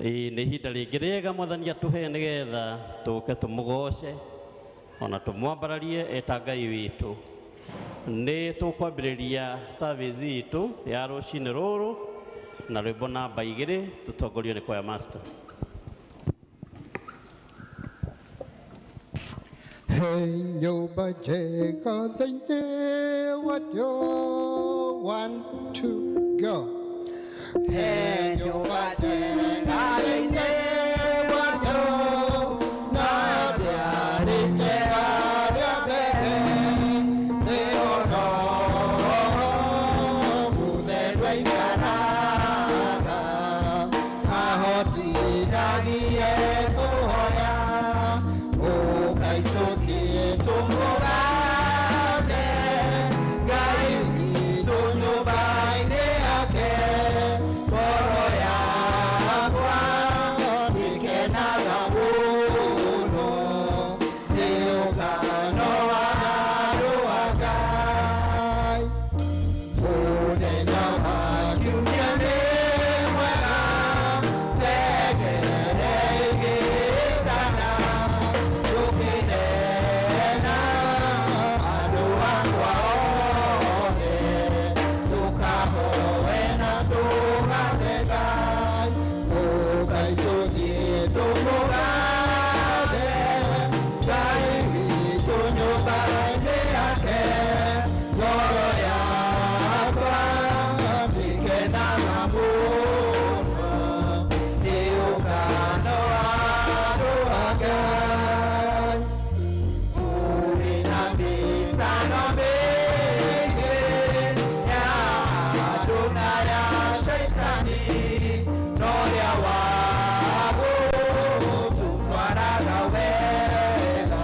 Nĩ ihinda rĩngĩ rĩega Mwathani atũhe nĩgetha tũke tũmũgoce ona tũmwambararie eta Ngai witũ. Nĩ tũkwambĩrĩria service itũ ya rũcinĩ rũrũ na rwĩmbo namba 2 tũtongorio nĩ choir master. Hey, nyũmba njega thĩinĩ wa 1, 2, go. Hey, nyũmba njega thĩinĩ wa na ndĩarĩte harĩa mbere, nĩ ũhoro mũtheru aikaraga, ahotithagie kũhoya, ũkai tũthiĩ tũmũgathe Ngai witũ nyũmba-inĩ yake, ngoro yakwa nĩkenaga mũno nĩ ũngano wa andũ a Ngai. Mũthenya wa kiumia nĩ mwega, thengere ĩgĩtana, tũkĩre na andũ akwa othe, tũkahoe na tũgathe Ngai, ũkai tũthiĩ tũmũgathe Ngai witũ nyũmba-inĩ yake, ngoro yakwa nĩkenaga mũno nĩ ũngano wa andũ a Ngai. Kũrĩ na mĩtano mĩingĩ ya andũ na ya Shaitani, no ũrĩa wa gũtũtwaraga wega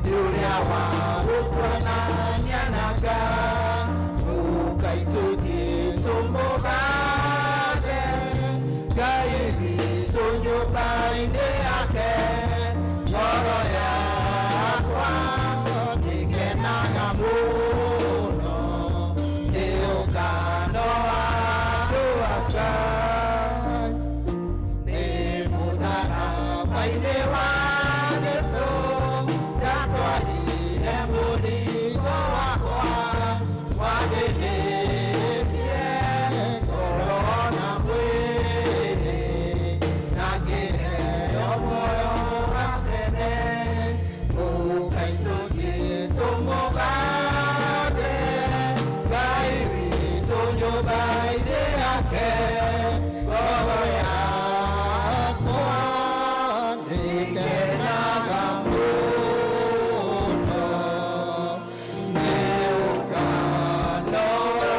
nĩ ũrĩa wa gũtuonania na Ngai. Ũkai tũthiĩ tũmũgathe Ngai witũ nyũmba-inĩ yake, ngoro yakwa nĩkenaga mũno nĩ ũngano wa andũ a Ngai. Nĩ mũtharaba-inĩ wa Jesũ ndatwarire mũrigo wakwa, wathĩnĩtie ngoro na mwĩrĩ, na ngĩheo muoyo wa tene. Ũkai tũthiĩ tũmũgathe Ngai witũ nyũmba-inĩ yake, ngoro yakwa nĩkenaga mũno nĩ ũngano wa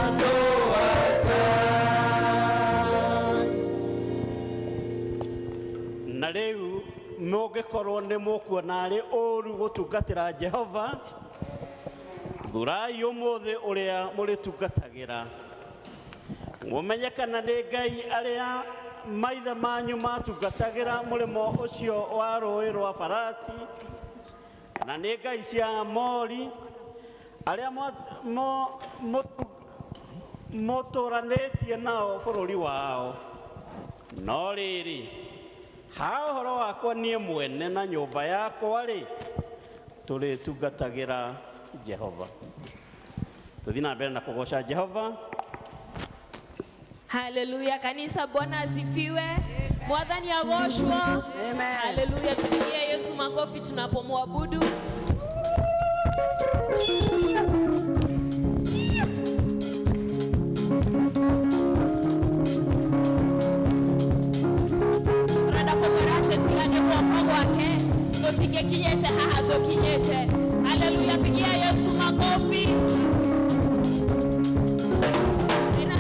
andũ a Ngai. Na rĩu mũngĩkorwo nĩ mũkuona arĩ ũru gũtungatĩra Jehova, thurai ũmũthĩ ũrĩa mũrĩtungatagĩra, mũmenye kana nĩ Ngai arĩa maithe manyu matungatagĩra mũrĩmo ũcio wa rũĩ rwa Farati, kana nĩ ngai cia Amori arĩa mũtũranĩtie nao bũrũri wao. No rĩrĩ, ha ũhoro wakwa niĩ mwene na nyũmba yakwa-rĩ, tũrĩtungatagĩra Jehova. Tũthiĩ na mbere na kũgoca Jehova. Haleluya kanisa, Bwana asifiwe. Mwathani agoshwo. Haleluya, tupigie Yesu makofi tunapomwabudu. Turenda kumwĩra atĩ tiga nĩ guoko gwake tũtingĩkinyĩte haha tũkinyĩte. Haleluya, pigia Yesu makofi. Sina.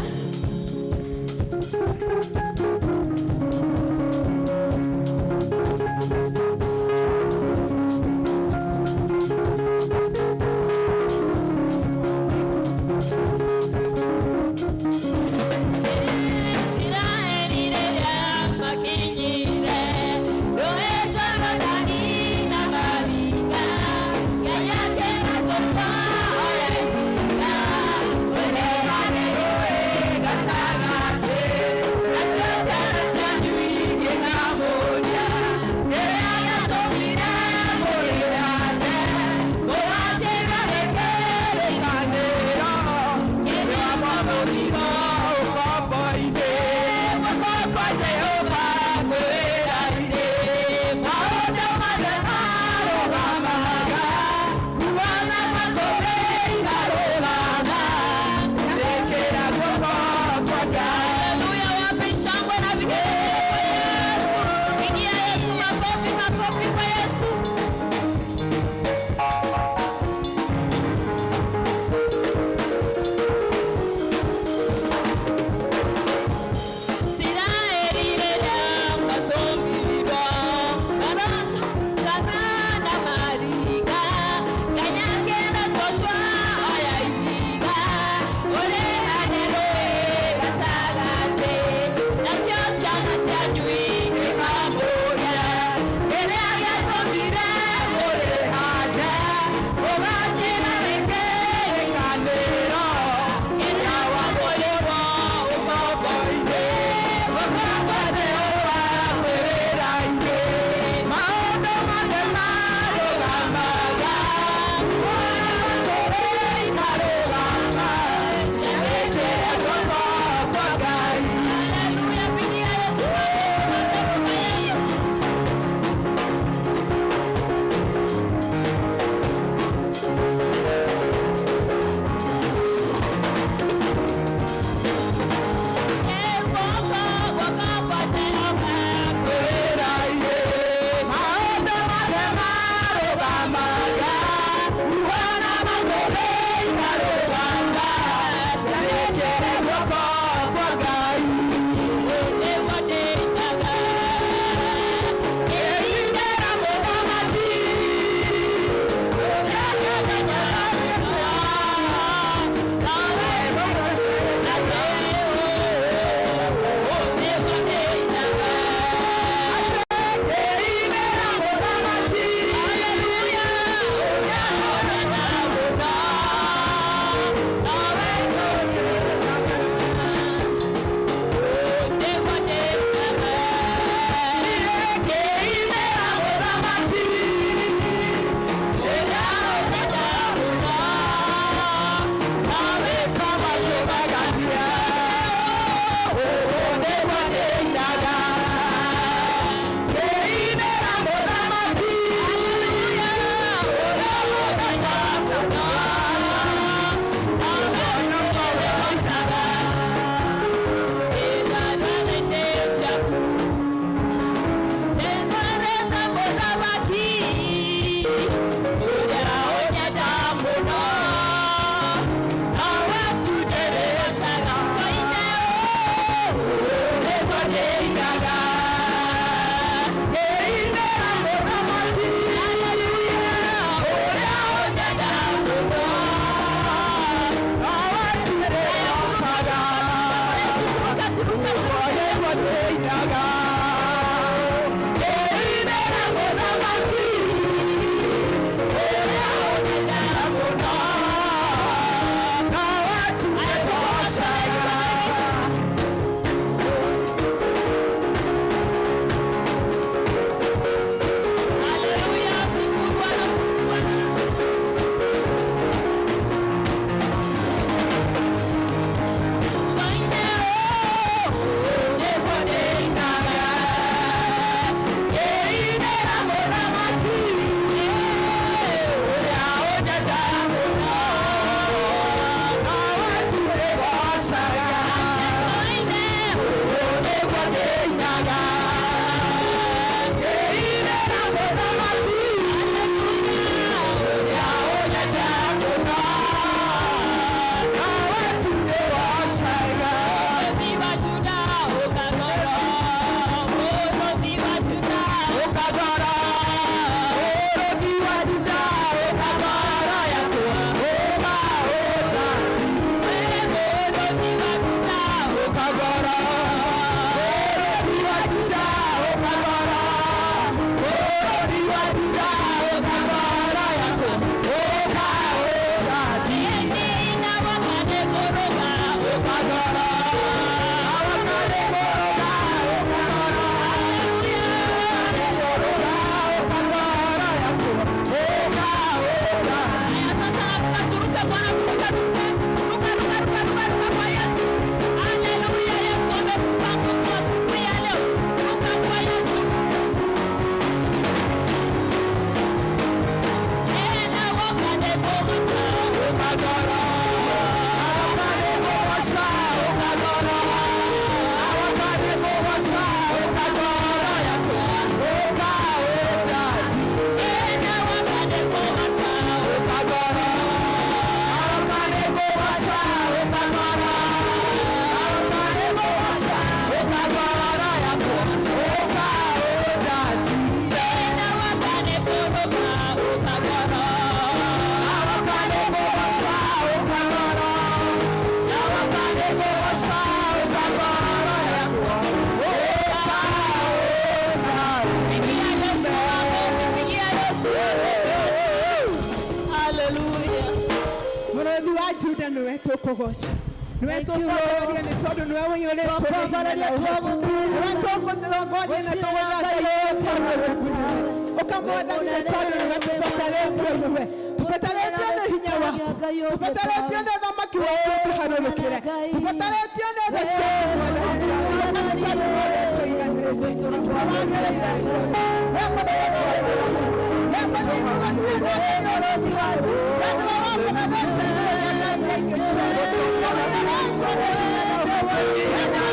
Wa Juda nĩwe tũkũgoca, nĩwe tũkwambararia nĩ tondũ nĩwe ũiyũrĩtwo nĩ hinya na ũhoti. Nĩwe tũkũrongoria na tũgũthathaiya nĩ tondũ nĩwe mũnene. Ũkamwathani nĩ tondũ nĩwe tũbatarĩtio nĩwe, tũbatarĩtio nĩ hinya waku, tũbatarĩtio nĩ ũthamaki waku ũtũharũrũkĩre, tũbatarĩtio nĩ tha ciaku Mwathani. Ũka nĩ tondũ nĩwe ũtũiganĩrĩte. Nĩwagĩrĩire. We mũnene wa we mũthingu gũtirĩ na Ngai ũrĩ waku. We nĩwe wabatarĩte igũrũ rĩa ngai iria ingĩ ciothe. Na ũiyũrĩtwo nĩ hinya na ũhoti. We nĩwe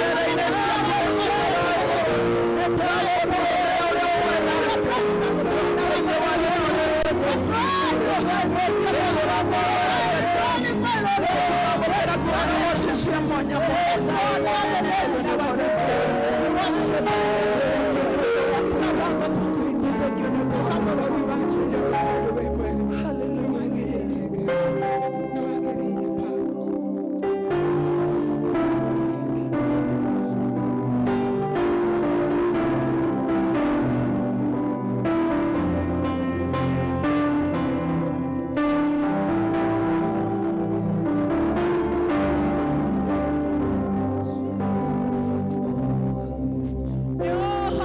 Yo.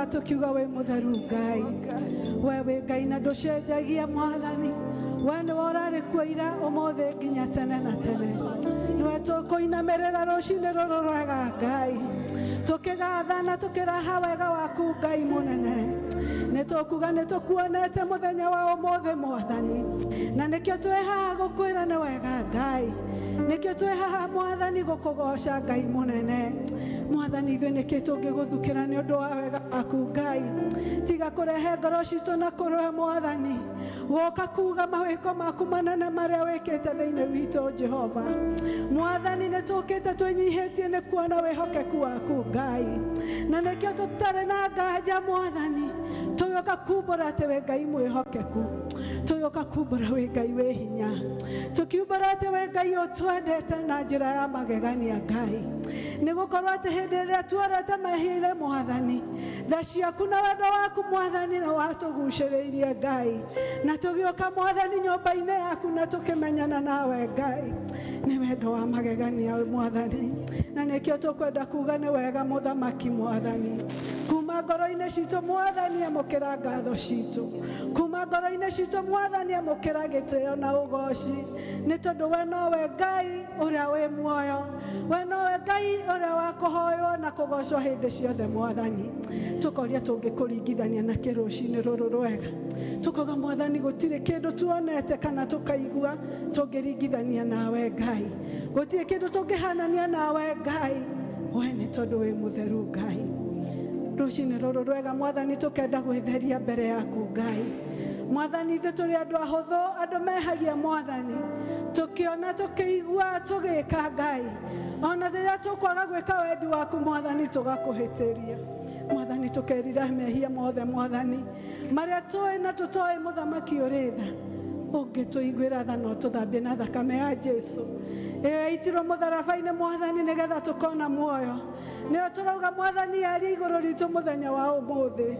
Tukiuga we mutheru Ngai, we wi Ngai na nducenjagia Mwathani, we nĩwe ũrarĩ kuo ira ũmũthĩ nginya tene na tene. Nĩwe tũkũinamĩrĩra rũcinĩ rũrũ rwega Ngai, tũkĩgatha na tũkĩraha wega waku Ngai mũnene. Nĩ tũkuga nĩ tũkuonete mũthenya wa ũmũthĩ Mwathani, na nĩkĩo twĩ haha gũkwĩra nĩ wega Ngai, nĩkĩo twĩ haha Mwathani gũkũgoca Ngai mũnene. Mwathani ithuĩ nĩkĩ tũngĩgũthukĩra nĩ ũndũ wa wega waku Ngai, tiga kũrehe ngoro citũ na kũrũe Mwathani, woka kuga mawĩko maku manene marĩa wĩkĩte thĩinĩ witũ Jehova. Mwathani nĩ tũkĩte twĩnyihĩtie nĩ kuona wĩhokeku waku Ngai, na nĩkĩo tũtarĩ na nganja Mwathani, tũgĩũka kumbũra atĩ wĩ Ngai mwĩhokeku, tũgĩũka kumbũra wĩ Ngai wĩ hinya, tũkiumbũra atĩ wĩ Ngai ũtwendete na njĩra ya magegania Ngai, nĩ gũkorwo atĩ hĩndĩ ĩrĩa tuorete mehia-inĩ Mwathani, tha ciaku na wendo waku Mwathani nĩ watũgucĩrĩirie Ngai, na tũgĩũka Mwathani nyũmba-inĩ yaku na tũkĩmenyana nawe Ngai. Nĩ wendo wa magegania Mwathani, na nĩkĩo tũkwenda kuga nĩ wega Mũthamaki Mwathani. Kuma ngoro-inĩ citũ Mwathani amũkĩra ngatho citũ, kuma ngoro-inĩ citũ Mwathani amũkĩra gĩtĩo na ũgoci, nĩ tondũ we nowe Ngai ũrĩa wĩ muoyo, we nowe Ngai ũrĩa wa kũhoywo na kũgocwo hĩndĩ ciothe Mwathani. Tũkoria tũngĩkũringithania na kĩ rũcinĩ rũrũ rwega, tũkoga Mwathani gũtirĩ kĩndũ tuonete kana tũkaigua tũngĩringithania nawe Ngai, gũtirĩ kĩndũ tũngĩhanania nawe Ngai, we nĩ tondũ wĩ mũtheru Ngai. Rũcinĩ rũrũ rwega Mwathani tũkenda gwĩtheria mbere yaku Ngai. Mwathani ithuĩ tũrĩ andũ ahũthũ, andũ mehagia Mwathani, tũkĩona tũkĩigua tũgĩka Ngai, ona rĩrĩa tũkwaga gwĩka wendi waku Mwathani tũgakũhĩtĩria Mwathani, tũkerira mehia mothe Mwathani marĩa tũĩ na tũtoĩ. Mũthamaki ũrĩ tha, ũngĩtũiguĩra tha no tũthambie na thakame ya Jesu ĩyo yaitirwo mũtharaba-inĩ Mwathani, nĩgetha tũkona muoyo. Nĩyo tũrauga Mwathani yaria igũrũ ritũ mũthenya wa ũmũthĩ,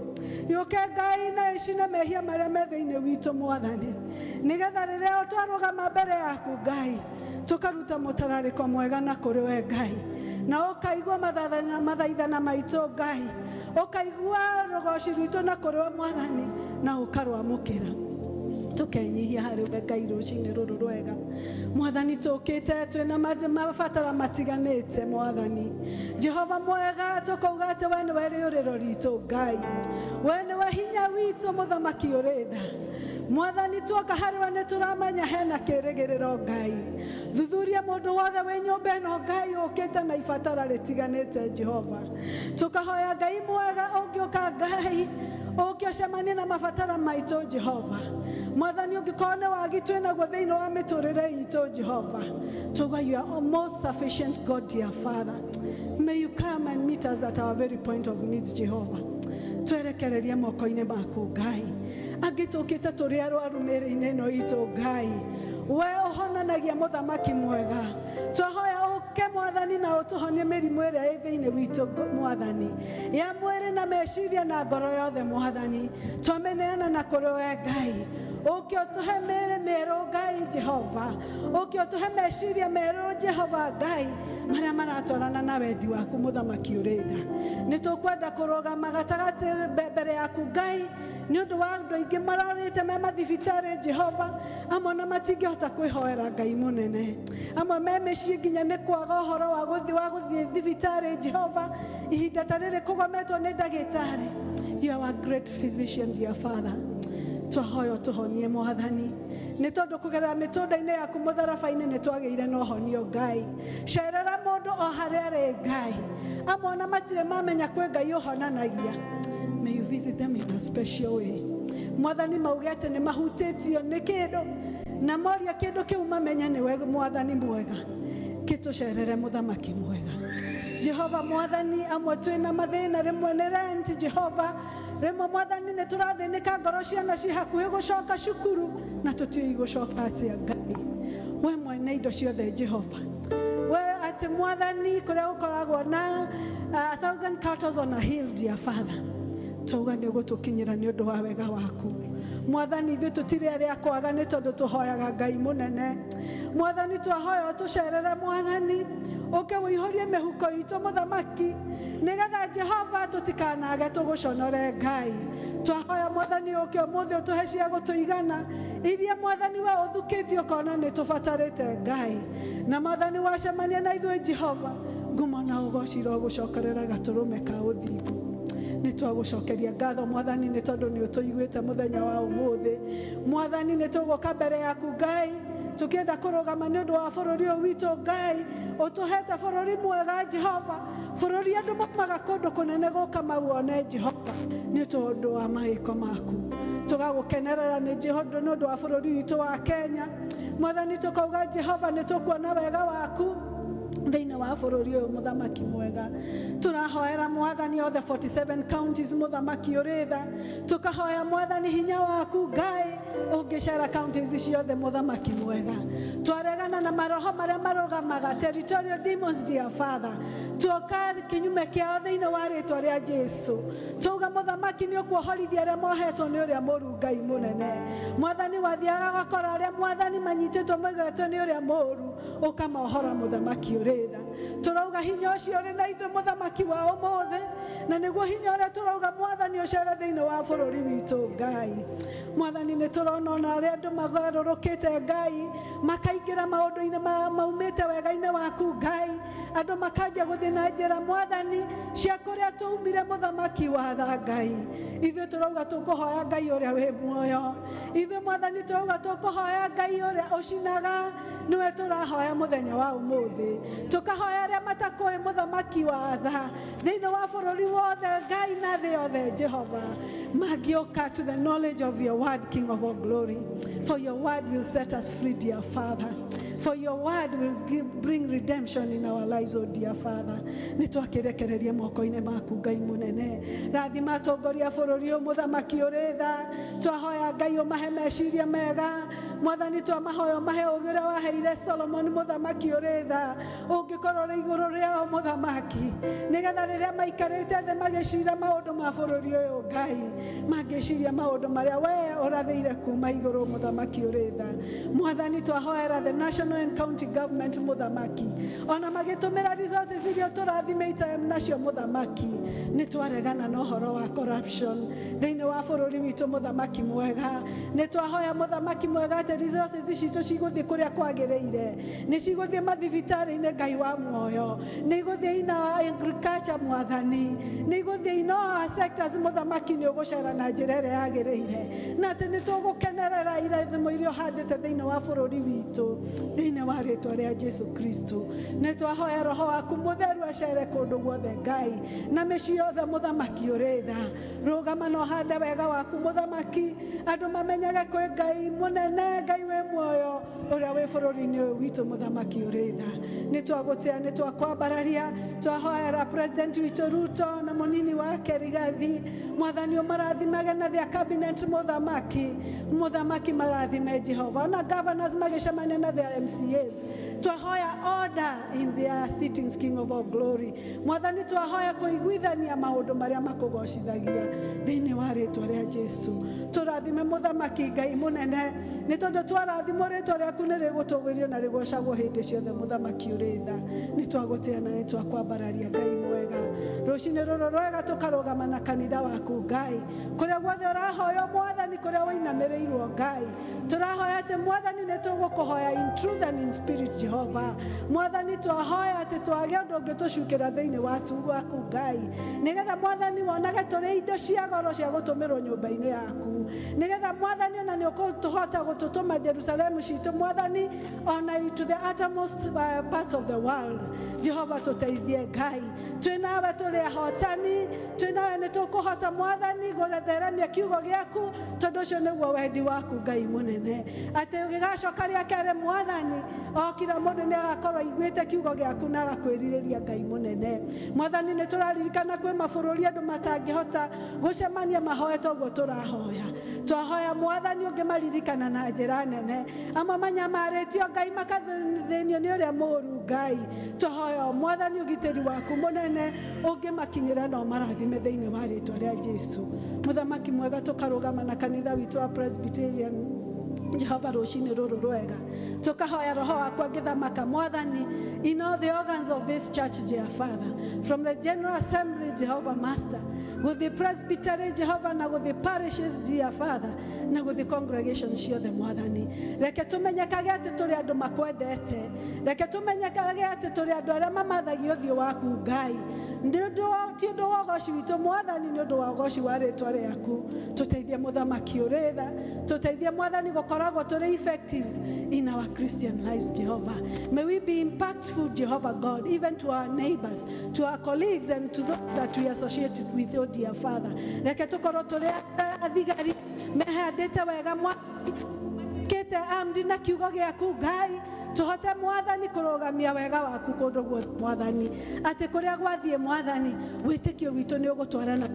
yũke Ngai na ĩcine mehia marĩa me thĩinĩ witũ Mwathani, nĩgetha rĩrĩa twarũgama mbere yaku Ngai tũkaruta mũtararĩko mwega na kũrĩ we Ngai, na ũkaigua mathaithana maitũ Ngai, ũkaigua rũgoci rwitũ na kũrĩ we Mwathani, na ũkarwamũkĩra. Tũkenyihia harĩ we Ngai rũcinĩ rũrũ rwega Mwathani, tũkĩte twĩna mabatara matiganĩte Mwathani Jehova mwega, tũkauga atĩ we nĩwe rĩũrĩro ritũ Ngai, we nĩwe hinya witũ Mũthamaki ũrĩ tha Mwathani. Tuoka harĩ we nĩ tũramenya hena kĩrĩgĩrĩro Ngai. Thuthuria mũndũ wothe wĩ nyũmba ĩno Ngai ũkĩte na ibatara rĩtiganĩte Jehova, tũkahoya Ngai mwega ũngĩũka Ngai ũke ũke ũcemanie na mabatara maitũ Jehova. Mwathani ũngĩkorwo nĩ wagi twĩ naguo thĩinĩ wa mĩtũrĩre itũ Jehova, tuga you are most sufficient God, dear Father. May you come and meet us at our very point of needs, Jehovah. Twerekererie moko-inĩ maku Ngai. Angĩ tũkĩte tũrĩ arwaru mĩĩrĩ-inĩ ĩno itũ Ngai, we ũhonanagia mũthamaki mwega. Twahoya ũke Mwathani na ũtũhonie mĩrimũ ĩrĩa ĩ thĩinĩ witũ Mwathani, ya mwĩrĩ na meciria na ngoro yothe Mwathani. Twamĩneana na kũrĩ we Ngai. Ũke ũtũhe mĩĩrĩ mĩerũ Ngai Jehova, ũke ũtũhe meciria merũ Jehova Ngai, marĩa maratwarana na wendi waku mũthamaki ũrĩ tha. Nĩ tũkwenda kũrũgama gatagatĩ mbere yaku Ngai, nĩ ũndũ wa andũ aingĩ mararĩte me mathibitarĩ Jehova, amwe na matingĩhota kwĩhoera Ngai mũnene, amwe me mĩciĩ nginya nĩ kwaga ũhoro wa gũthiĩ thibitarĩ Jehova, ihinda ta rĩrĩ kũgometwo nĩ ndagĩtarĩ. You are a great physician, dear Father. Twahoya ũtũhonie Mwathani, nĩ tondũ kũgerera mĩtũnda-inĩ yaku mũtharaba-inĩ nĩ twagĩire na ũhonio Ngai. Cerera mũndũ o harĩa arĩ Ngai, amwe ona matirĩ mamenya kwĩ Ngai ũhonanagia. May you visit them in a special way. Mwathani mauge atĩ nĩ mahutĩtio nĩ kĩndũ na moria kĩndũ kĩu mamenye nĩwe Mwathani mwega. Kĩtũcerere mũthamaki mwega Jehova. Mwathani, amwe twĩna mathĩna, rĩmwe nĩ rent Jehova, rĩmwe Mwathani nĩ tũrathĩnĩka ngoro, ciana ci hakuhĩ gũcoka cukuru na tũtiũĩ gũcoka atĩa Ngai. We mwene indo ciothe Jehova, we atĩ Mwathani kũrĩa gũkoragwo na 1,000 cattle on a hill, dear Father, twauga nĩ ũgũtũkinyĩra nĩ ũndũ wa wega waku Mwathani. Ithuĩ tũtirĩ arĩa kwaga nĩ tondũ tũhoyaga Ngai mũnene. Mwathani, twahoya ũtũcerere Mwathani, ũke ũihũrie mĩhuko itũ mũthamaki, nĩgetha Jehova tũtikanage tũgũconore Ngai. Twahoya Mwathani ũke ũmũthĩ ũtũhe cia gũtũigana iria Mwathani we ũthukĩtie ũkona nĩ tũbatarĩte Ngai. Na Mwathani wacemania na ithuĩ Jehova, ngumo na ũgoci gũcokerera gatũrũme ka ũthingu. Nĩ twagũcokeria ngatho Mwathani nĩ tondũ nĩ ũtũiguĩte mũthenya wa ũmũthĩ. Mwathani, nĩ tũgũka mbere yaku Ngai, tũkĩenda kũrũgama nĩ ũndũ wa bũrũri ũyũ witũ Ngai. Ũtũhete bũrũri mwega Jehova, bũrũri andũ maumaga kũndũ kũnene gũka mauone Jehova, nĩ tondũ wa mawĩko maku. Tũgagũkenerera nĩ Jehova nĩ ũndũ wa bũrũri witũ wa Kenya. Mwathani, tũkauga Jehova nĩ tũkuona wega waku thĩinĩ wa bũrũri ũyũ mũthamaki mwega. Tũrahoera Mwathani othe 47 counties, mũthamaki ũrĩ tha. Tũkahoya Mwathani hinya waku Ngai ũngĩcera counties ciothe mũthamaki mwega. Twaregana na maroho marĩa marũgamaga, territorial demons, dear Father, tuoka kinyume kĩao thĩinĩ wa rĩtwa rĩa Jesu. Tuauga mũthamaki nĩ ũkuohorithia arĩa mohetwo nĩ ũrĩa mũru Ngai mũnene. Mwathani, wathiaga ũgakora arĩa Mwathani manyitĩtwo mĩgwetwo nĩ ũrĩa mũru, ũkamohora mũthamaki ũrĩ tha. Tũrauga hinya ũcio ũrĩ na ithuĩ mũthamaki wa ũmũthĩ, na nĩguo hinya ũrĩa tũrauga Mwathani ũcere thĩinĩ wa bũrũri witũ Ngai. Mwathani, nĩ tũrona ona arĩa andũ magarũrũkĩte Ngai, makaingĩra maũndũ-inĩ maumĩte wega-inĩ waku Ngai, andũ makanjia gũthiĩ na njĩra Mwathani cia kũrĩa tũumire mũthamaki wa tha Ngai. Ithuĩ tũrauga tũkũhoya Ngai ũrĩa wĩ muoyo. Ithuĩ Mwathani tũrauga tũkũhoya Ngai ũrĩa ũcinaga, nĩwe tũrahoya mũthenya wa ũmũthĩ. Tũkahoya arĩa matakũĩ mũthamaki wa tha thĩinĩ wa bũrũri wothe Ngai na thĩ yothe Jehova, mangĩũka to the knowledge of your word, King of all glory. For your word will set us free, dear Father, for your word will bring redemption in our lives, oh dear Father. Nĩ twakĩrekereria moko-inĩ maku Ngai mũnene. Rathima atongoria bũrũri ũyũ mũthamaki ũrĩ tha. Twahoya Ngai ũmahe meciria mega Mwathani. Twamahoya ũmahe ũũgĩ ũrĩa waheire Solomon mũthamaki ũrĩ tha, ũngĩkorwo ũrĩ igũrũ rĩao mũthamaki, nĩgetha rĩrĩa maikarĩte thĩ magĩcira maũndũ ma bũrũri ũyũ Ngai, mangĩciria maũndũ marĩa we ũrathĩire kuma igũrũ mũthamaki ũrĩ tha. Mwathani, twahoera the national and county government mũthamaki, ona magĩtũmĩra resources iria tũrathimĩte nacio mũthamaki, nĩ twaregana na ũhoro wa corruption thĩinĩ wa bũrũri witũ mũthamaki mwega. Nĩ twahoya mũthamaki mwega atĩ resources citũ cigũthiĩ kũrĩa kwagĩrĩire, nĩ cigũthiĩ mathibitarĩ-inĩ Ngai wa muoyo, nĩ igũthiĩ ina agriculture Mwathani, nĩ igũthiĩ ina all sectors mũthamaki. Nĩ ũgũcera na njĩra ĩrĩa yagĩrĩire, na atĩ nĩ tũgũkenerera irathimo iria ũhandĩte thĩinĩ wa bũrũri witũ. Thĩinĩ Thĩinĩ wa rĩtwa rĩa Jesu Kristo, nĩ twahoya roho waku mũtheru acere kũndũ guothe Ngai na mĩciĩ yothe. Mũthamaki ũrĩ tha, rũgama na ũhande wega waku mũthamaki, andũ mamenyage kwĩ Ngai mũnene, Ngai wĩ muoyo ũrĩa wĩ bũrũri-inĩ ũyũ witũ. Mũthamaki ũrĩ tha, nĩ twagũtĩa, nĩ twakwambararia. Twahoera president witũ Ruto na mũnini wake Rigathi. Mwathani, ũmarathimage na their cabinet. Mũthamaki, mũthamaki, marathime Jehova, ona governors magĩcemania na their MCAs. Twahoya order in their sittings, King of all glory. Mwathani, twahoya kũiguithania maũndũ marĩa makũgocithagia thĩinĩ wa rĩtwa rĩa Jesu. Tũrathime mũthamaki Ngai mũnene, nĩ tondũ twarathimwo rĩtwa rĩaku nĩ rĩgũtũgĩrio na rĩgocagwo hĩndĩ ciothe. Mũthamaki ũrĩ tha, nĩ twagũtĩa na nĩ twakwambararia. Ngai mwega, rũcinĩ rũrũ rwega tũkarũgama na kanitha waku Ngai, kũrĩa guothe ũrahoywo Mwathani, kũrĩa wĩinamĩrĩirwo Ngai, tũrahoya atĩ Mwathani nĩ tũgũkũhoya in truth and in spirit. Jehova Mwathani, twahoya atĩ twage ũndũ ũngĩtũcukĩra thĩinĩ waku Ngai, nĩgetha Mwathani wonage tũrĩ indo cia goro cia gũtũmĩrwo nyũmba-inĩ yaku, nĩgetha Mwathani ona nĩ ũkũtũhota gũtũtũma Jerusalemu citũ Mwathani, ona to the uttermost part of the world. Jehova, tũteithie Ngai, twĩ nawe tũrĩ ahotani, twĩ nawe nĩ tũkũhota Mwathani gũtheremia kiugo gĩaku, tondũ ũcio nĩguo wendi waku Ngai mũnene, atĩ ũgĩgacoka rĩa kerĩ Mwathani, o kila mũndũ nĩ agakorwo aiguĩte kiugo gĩaku na agakwĩrirĩria. Ngai mũnene, Mwathani, nĩ tũraririkana kwĩ mabũrũri andũ matangĩhota gũcemania mahoe toguo tũrahoya. Twahoya Mwathani ũngĩmaririkana na njĩra nene, amwe manyamarĩtio Ngai, makathĩnio nĩ ũrĩa mũũru. Ngai, twahoya Mwathani ũgitĩri waku mũnene ũngĩmakinyĩra na ũmarathime thĩinĩ wa rĩtwa rĩa Jesu. Mũthamaki mwega, tũkarũgama na kanitha witũ wa Presbyterian Jehova rũcinĩ rũrũ rwega, tũkahoya roho waku angĩthamaka Mwathani in all the organs of this church, dear Father, from the General Assembly, Jehovah Master, with the presbytery, Jehovah, na with the parishes, dear Father, na with the congregations ciothe. Mwathani, reke tũmenyekage atĩ tũrĩ andũ makwendete, reke tũmenyekage atĩ tũrĩ andũ arĩa mamathagia ũthiũ waku Ngai. Ti ũndũ wa ũgoci witũ Mwathani, nĩ ũndũ wa ũgoci wa rĩtwa rĩaku. Tũteithie mũthamaki ũrĩ tha, tũteithie Mwathani gũkoragwo tũrĩ effective in our Christian lives. Jehovah, may we be impactful, Jehovah God, even to our neighbors, to our colleagues and to those that we associated with. Oh dear Father, reke tũkorwo tũrĩ athigari mehandĩte wega Mwathani, kĩte armed na kiugo gĩaku Ngai, tũhote Mwathani kũrũgamia wega waku kũndũ guothe Mwathani, atĩ kũrĩa gwathiĩ Mwathani, wĩtĩkio witũ nĩ ũgũtwarana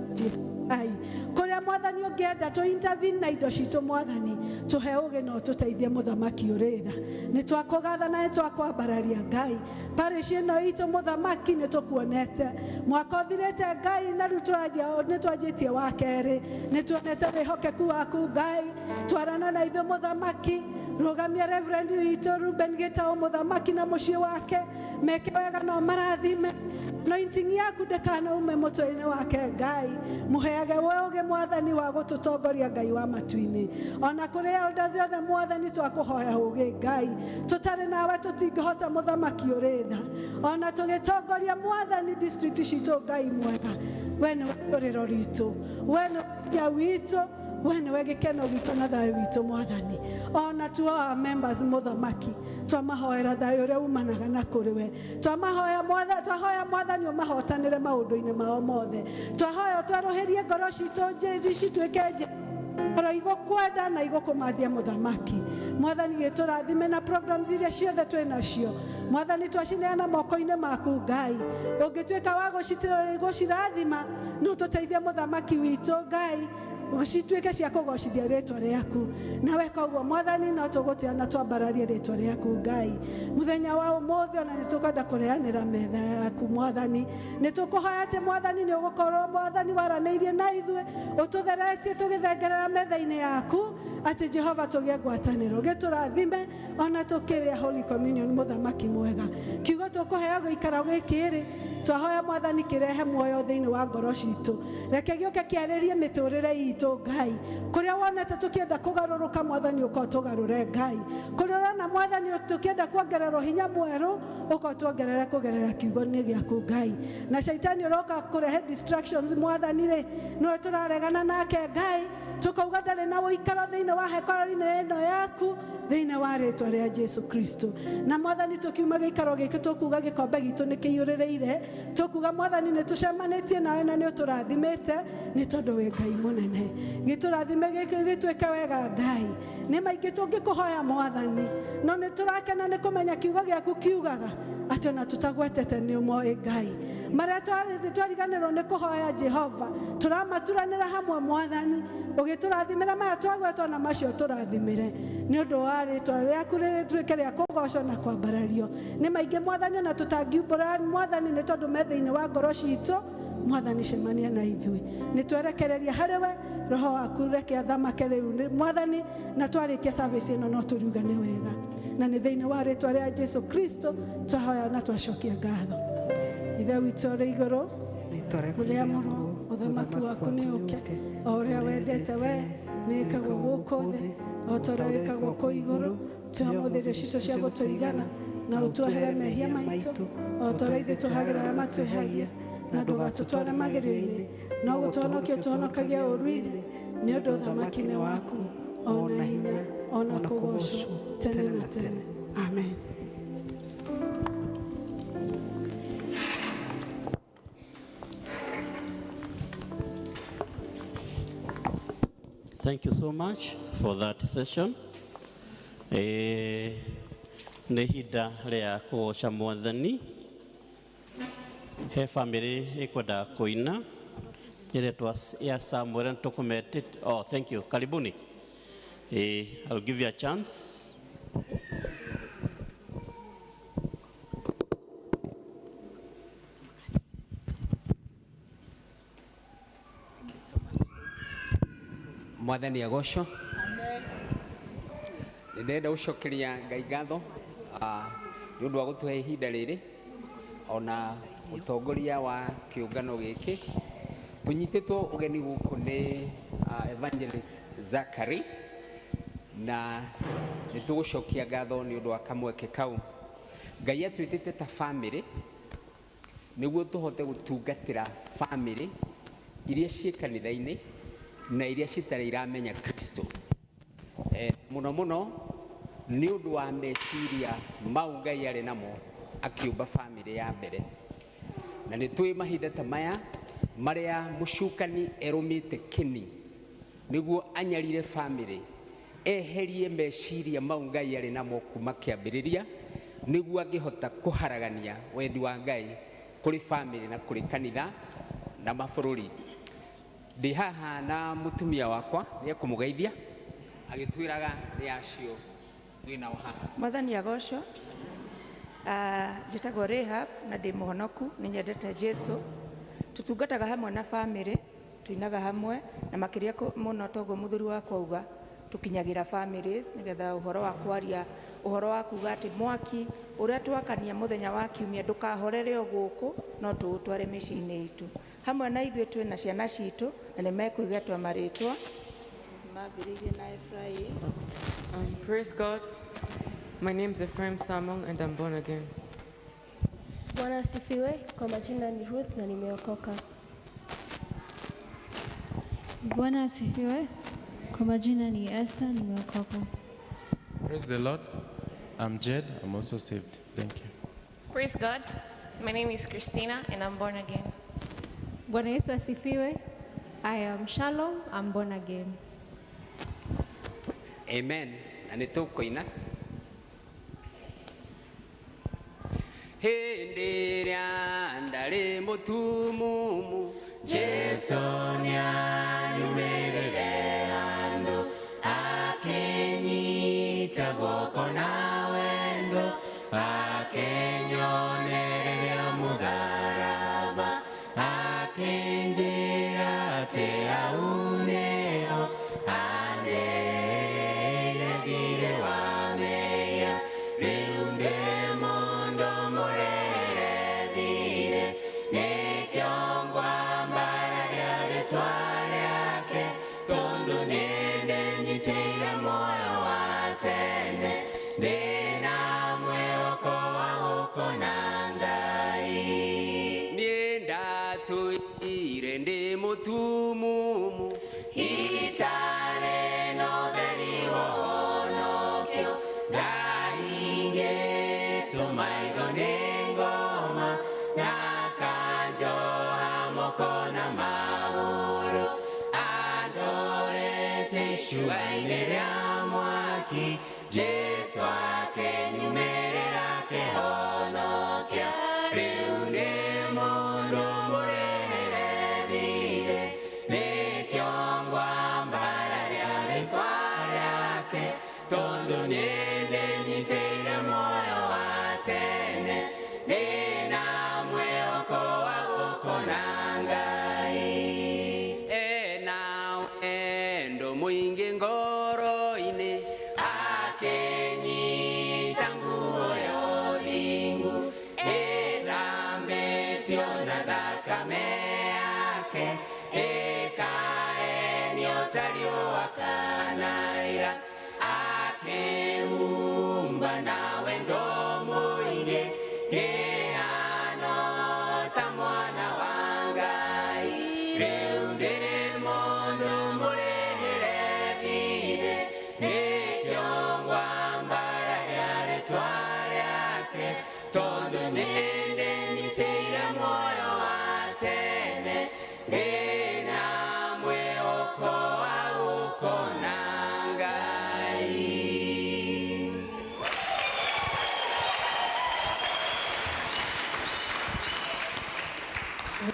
Ngai. Kũrĩa Mwathani ũngĩenda tũ intervene na indo citũ Mwathani, tũhe ũgĩ na ũtũteithie. Mũthamaki ũrĩ tha, nĩ twakũgatha na nĩ twakwambararia. Ngai, parish ĩno itũ mũthamaki, nĩ tũkuonete mwaka ũthirĩte Ngai, na rĩu tũranjia, nĩ twanjĩtie wa kerĩ, nĩ tuonete wĩhokeku waku Ngai. Twarana na ithuĩ mũthamaki, rũgamia reverend witũ Ruben Gĩtaũ mũthamaki na mũciĩ wake, meke wega na marathime. Anointing yaku ndĩkanaume mũtwe-inĩ wake Ngai, mũheage ũũgĩ Mwathani wa gũtũtongoria. Ngai wa matu-inĩ, ona kũrĩ elders othe Mwathani, twakũhoya ũũgĩ. Ngai, tũtarĩ nawe tũtingĩhota. Mũthamaki ũrĩ tha, ona tũgĩtongoria Mwathani district citũ, Ngai mwega, we nĩwe rũrĩro rwitũ, we nĩwe hinya witũ, we nĩwe gĩkeno gitũ na thayũ witũ Mwathani. Ona to our members mũthamaki, twamahoera thayũ ũrĩa umanaga na kũrĩ we. Twamahoya Mwathani, twahoya Mwathani ũmahotanĩre maũndũ-inĩ mao mothe. Twahoya ũtwerũhĩrie ngoro citũ cituĩke ngoro igũkwenda na igũkũmathia. Mũthamaki Mwathani, gĩtũrathime na programs iria ciothe twĩ nacio Mwathani, twacineana moko-inĩ maku Ngai. Ũngĩtuĩka wa gũcirathima, no tũteithie mũthamaki witũ Ngai, cituĩke cia kũgocithia rĩtwa rĩaku. Nawe koguo Mwathani, no tũgũtĩa na twambararie rĩtwa rĩaku Ngai. Mũthenya wa ũmũthĩ ona nĩ tũkwenda kũrĩanĩra metha yaku Mwathani. Nĩ tũkũhoya atĩ Mwathani nĩ ũgũkorwo Mwathani waranĩirie na ithuĩ, ũtũtheretie tũgĩthengerera metha-inĩ yaku, atĩ Jehova tũgĩe ngwatanĩro. Gĩtũrathime ona tũkĩrĩa Holy Communion. Mũthamaki mwega, kiugo tũkũheo gũikara gĩkĩ rĩ, twahoya Mwathani kĩrehe muoyo thĩinĩ wa ngoro citũ. Reke gĩũke kĩarĩrie mĩtũrĩre itũ Ngai. Kũrĩa wonete tũkĩenda kũgarũrũka Mwathani, ũka ũtũgarũre. Ngai, kũrĩa ũrona Mwathani tũkĩenda kuongererwo hinya mwerũ, ũka ũtuongerere kũgerera kiugo-inĩ gĩaku Ngai. Na caitani ũroka kũrehe distractions Mwathani rĩ, nĩwe tũraregana nake Ngai. Tũkauga ndarĩ na ũikaro thĩinĩ wa hekarũ-inĩ ĩno yaku thĩinĩ wa rĩtwa rĩa Jesu Kristo. Na Mwathani tũkiuma gĩikaro gĩkĩ tũkuga gĩkombe gitũ nĩ kĩiyũrĩrĩire, tũkuga Mwathani nĩ tũcemanĩtie nawe na nĩ ũtũrathimĩte nĩ tondũ wĩ Ngai mũnene. Gĩtũrathime gĩkĩ gĩtuĩke wega Ngai. Nĩ maingĩ tũngĩkũhoya Mwathani, no nĩ tũrakena nĩ kũmenya kiugo gĩaku kiugaga atĩ ona tũtagwetete nĩ ũmoĩ Ngai. Marĩa twariganĩrwo nĩ kũhoya Jehova, tũramaturanĩra hamwe Mwathani, ũgĩtũrathimĩra maya twagwetwo na macio tũrathimĩre nĩ ũndũ wa rĩtwa rĩaku rĩtuĩke rĩa kũgocwo na kwambarario. Nĩ maingĩ Mwathani ona tũtangiumbũra Mwathani nĩ tondũ me thĩinĩ wa ngoro citũ. Mwathani cemania na ithuĩ, nĩ twerekereria harĩ we roho waku reke athamake rĩu Mwathani, na twarĩkia service ĩno no tũriuga nĩ wega, na nĩ thĩinĩ wa rĩtwa rĩa Jesu Kristo twahoya na twacokia ngatho. Ithe witũ ũrĩ igũrũ, ũrĩa mũrũ ũthamaki waku nĩ ũke, o ũrĩa wendete we nĩ ĩkagwo gũkũ thĩ o ta ũrĩa ĩkagwo kũu igũrũ. Tũhe ũmũthĩ irio citũ cia gũtũigana, na ũtuohere mehia maitũ o ta ũrĩa ithuĩ tuohagĩra arĩa matwĩhagia, na ndũgatũtware magerio-inĩ, no gũtũhonokia ũtũhonokagia ũũru-inĩ, nĩ ũndũ ũthamaki nĩ waku, o na hinya, o na kũgoocwo tene na tene. Amen. Thank you so much for that session. Nĩ ihinda rĩa kũgoca Mwathani. He family ĩkwenda kũina ĩretwa ya Samuel tũkũmetĩte. Oh, thank you. Karibuni. I'll give you a chance. Mwathani agocwo. Nĩ ndĩrenda gũcokeria Ngai ngatho nĩ ũndũ wa gũtũhe ihinda rĩrĩ ona ũtongoria wa kĩũngano gĩkĩ. Tũnyitĩtwo ũgeni gũkũ nĩ Evangelist Zachary, na nĩ tũgũcokia ngatho nĩ ũndũ wa kamweke kau. Ngai atwĩtĩte ta family nĩguo tũhote gũtungatĩra family iria ciĩ kanitha-inĩ na iria citarĩ iramenya Kristo. Mũno mũno nĩ ũndũ wa meciria mau Ngai arĩ namo akiũmba family ya mbere. Na nĩ tũĩ mahinda ta maya marĩa mũcukani erũmĩte kĩni nĩguo anyarire family, eherie meciria mau Ngai arĩ namo kuma kĩambĩrĩria, nĩguo angĩhota kũharagania wendi wa Ngai kũrĩ family na kũrĩ kanitha na mabũrũri. Ndĩ haha na mũtumia wakwa nĩ ekũmũgeithia agĩtwĩraga nĩ acio twĩ nao haha. Mwathani agocwo. Njĩtagwo Rahab na ndĩ mũhonoku, nĩ nyendete Jesu. Tũtungataga hamwe na family, tuinaga hamwe na makĩria mũno toguo mũthuri wakwa auga tũkinyagĩra families nĩgetha ũhoro wa kwaria ũhoro wa kuga atĩ mwaki ũrĩa twakania mũthenya wa kiumia ndũkahorere o gũkũ no tũũtware mĩciĩ-inĩ itũ. Hamwe na ithuĩ twĩ na ciana citũ na nĩ mekũigetwo marĩtwa. Mambĩrĩirie na Ephraim. Praise God. My name is Ephraim Samong and I'm born again. Bwana asifiwe. Kwa majina ni Ruth na nimeokoka. Bwana asifiwe. Kwa majina ni Esther, nimeokoka. Praise the Lord. I'm Jed. I'm also saved. Thank you. Praise God. My name is Christina and I'm born again. Bwana Yesu asifiwe. I am Shalom. I'm born again. Amen. Na nĩ tũkũina. Hĩndĩ ĩrĩa ndarĩ mũtumumu, Jesu nĩanyumĩrĩre handũ, akĩnyita guoko na wendo, akĩnyonereria mũtharaba, akĩnjĩra atĩ hau nĩho andeire thirĩ wa mehia, rĩu ndĩ mũndũ mũrere thirĩ, nĩkĩo ngwambararia rĩtwa rĩake, tondũ nĩndĩnyitĩire muoyo wa tene, ndĩna mwĩhoko wa gũkona Ngai. Niĩ ndatũire ndĩ mũtumumu, itarĩ Nĩnyonete icua-inĩ rĩa mwaki, Jesũ akĩnyumĩrĩra akĩhonokia. Rĩu nĩ mũndũ mũrĩhĩre thiirĩ, nĩkĩo ngwambararia rĩtwa rĩake, tondũ niĩ nĩnyitĩire muoyo wa tene, ndĩna mwĩhoko wa gũkona Ngai. Ena wendo mũingĩ ngoro-inĩ, akĩnyita nguo ya ũthingu, ĩthambĩtio na thakame yake, ĩkaenio ta riũa kana ira, akĩhumba na wendo mũingĩ, kĩhano ta mwana wa Ngai. Rĩu ndĩ mũndũ mũrĩhĩre thiirĩ, nĩkĩo ngwambararia rĩtwa rĩake, tondũ nĩ ndĩnyitĩire muoyo wa tene, ndĩna mwĩhoko wa gũkona Ngai.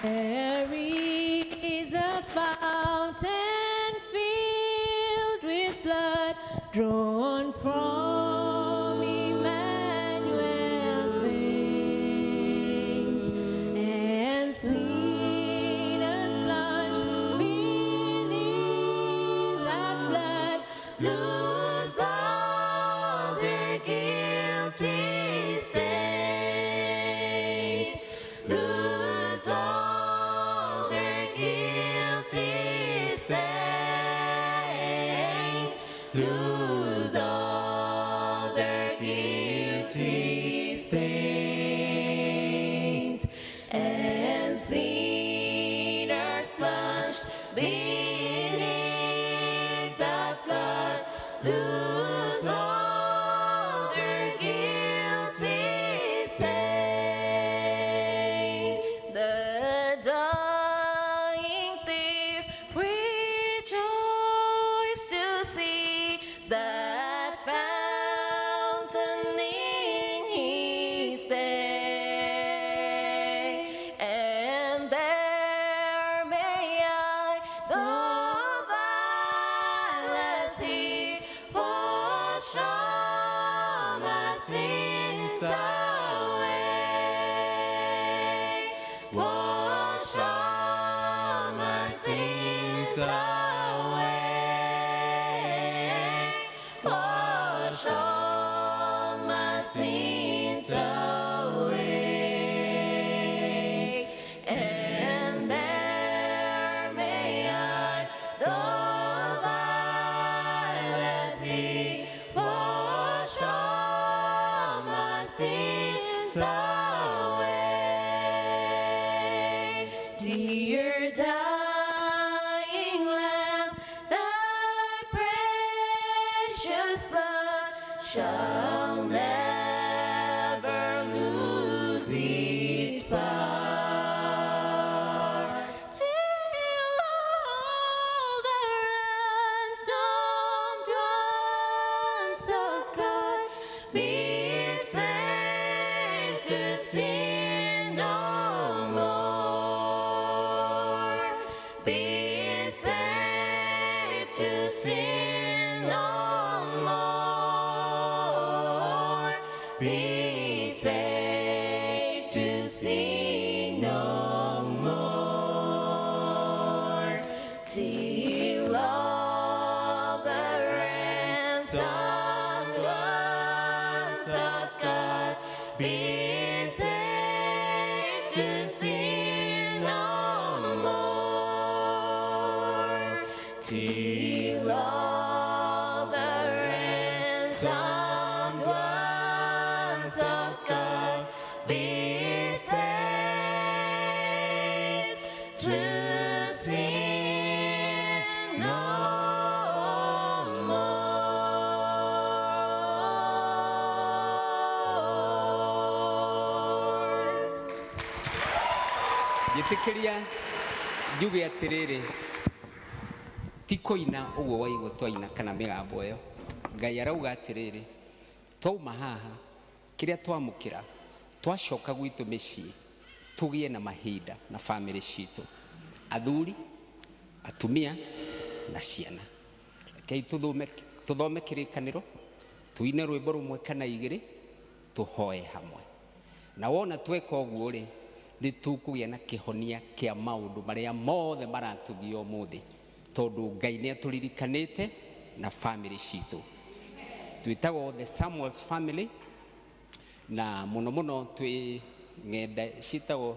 There is a fountain filled with blood drawn from Emmanuel's veins, and sinners plunged beneath that flood lose all their guilty stains, lose all their guilty stains, lose all their guilty stains, and sinners plunged beneath the flood lose all their guilty stains. The dying thief rejoiced to see that fountain in his day, and there may I, though vile as he, wash all my sins away. Wash all my sins away. Wash all my sins away. And there may I, though vile as he, wash all my sins away. Dear dying Lamb, thy precious blood shall never lose its power, till all the ransomed ones of God be saved to sin no more. Be saved to sin no more. Be saved to sin no more. Till all the ransomed ones of God be saved to sin no more. Till all the ransomed ones of God be saved to sin no more. Njĩtĩkĩria njuge atĩrĩrĩ, Ti kũina ũguo waigua twaina kana mĩgambo ĩyo. Ngai arauga atĩrĩrĩ, twauma haha kĩrĩa twamũkĩra twacoka gwitũ mĩciĩ tũgĩe na mahinda na bamĩrĩ citũ, athuri, atumia na ciana. Rekei tũthome kĩrĩkanĩro, tuine rwĩmbo rũmwe kana igĩrĩ, tũhoe hamwe. Na wona tweka ũguo rĩ, nĩ tũkũgĩa na kĩhonia kĩa maũndũ marĩa mothe maratũgia ũmũthĩ, tondũ Ngai nĩ atũririkanĩte na bamĩrĩ citũ. Twĩtagwo the Samuels family, na mũno mũno twĩ ng'enda ciĩtagwo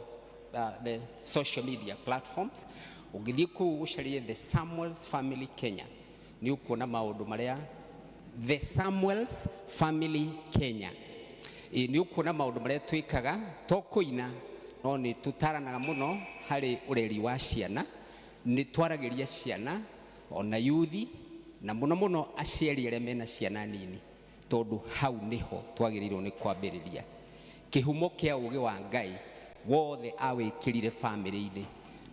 the social media platforms. Ũngĩthiĩ kũu ũcarie the Samuels family Kenya, nĩ ũkuona maũndũ marĩa the Samuels family Kenya. Nĩ ũkuona maũndũ marĩa twĩkaga, to kũina, no nĩ tũtaranaga mũno harĩ ũreri wa ciana, nĩ twaragĩria ciana ona yuthi, na mũno mũno aciari arĩa mena ciana nini, tondũ hau nĩho twagĩrĩirwo nĩ kwambĩrĩria. Kĩhumo kĩa ũgĩ wa Ngai wothe awĩkĩrire bamĩrĩ-inĩ,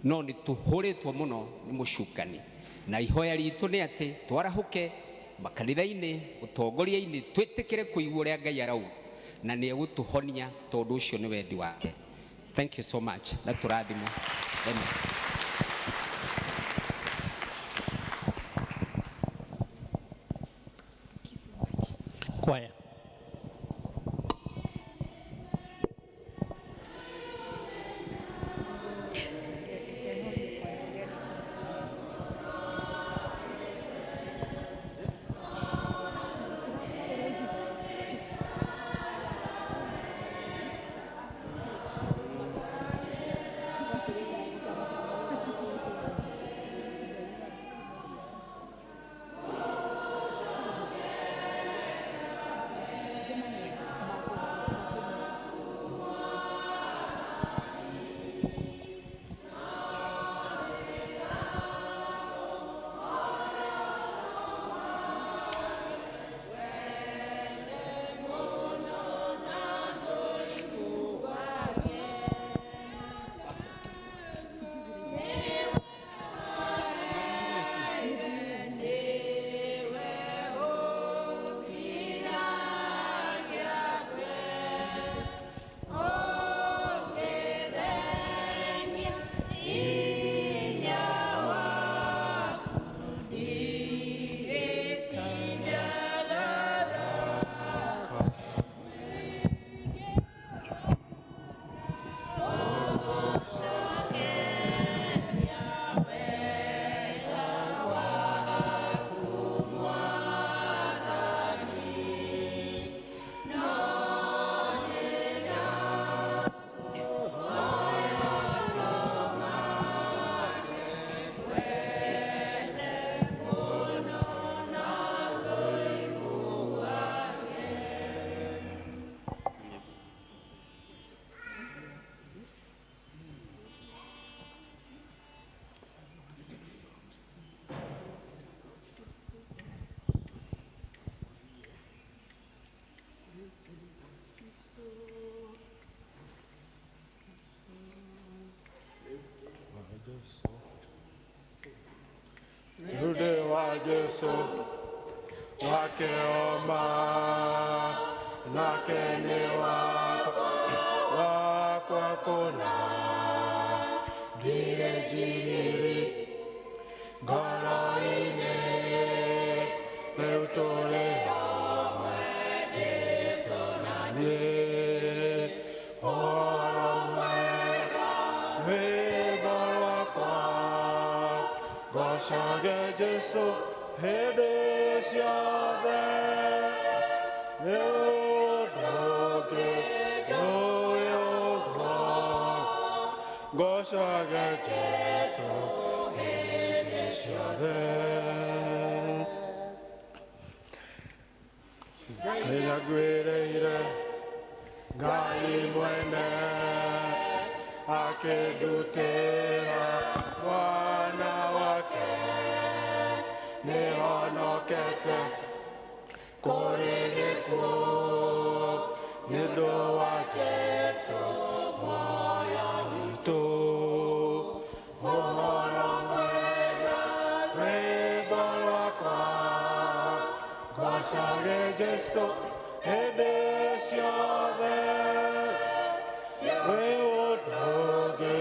no nĩ tũhũrĩtwo mũno nĩ mũcukani. Na ihoya ritũ nĩ atĩ twarahũke makanitha-inĩ, ũtongoria-inĩ, twĩtĩkĩre kũigua ũrĩa Ngai arauga, na nĩ egũtũhonia tondũ ũcio nĩ wendi wake. Thank you so much. Na tũrathimwo. Amen. Kwaya. Rude wa Jesu wake oma nake ni wakwa kona ndiye jiri ngoro-inĩ rĩu tũrĩ hamwe Jesu na niĩ ũhoro mwega rwĩmbo rwakwa ngocage Jesu hĩndĩ ciothe nĩ ũndũ ũngĩ njũĩ ũguo ngocage Jesu hĩndĩ ciothe. Rĩrĩa ngwĩrĩire Ngai mwene akĩndutĩra mwana wake nĩhonokete kũrĩ gĩkuũ nĩ ũndũ wa Jesu muoyo witũ. Ũhoro mwega rwĩmbo Gocage Jesu hĩndĩ ciothe, wĩ ũndũ ũngĩ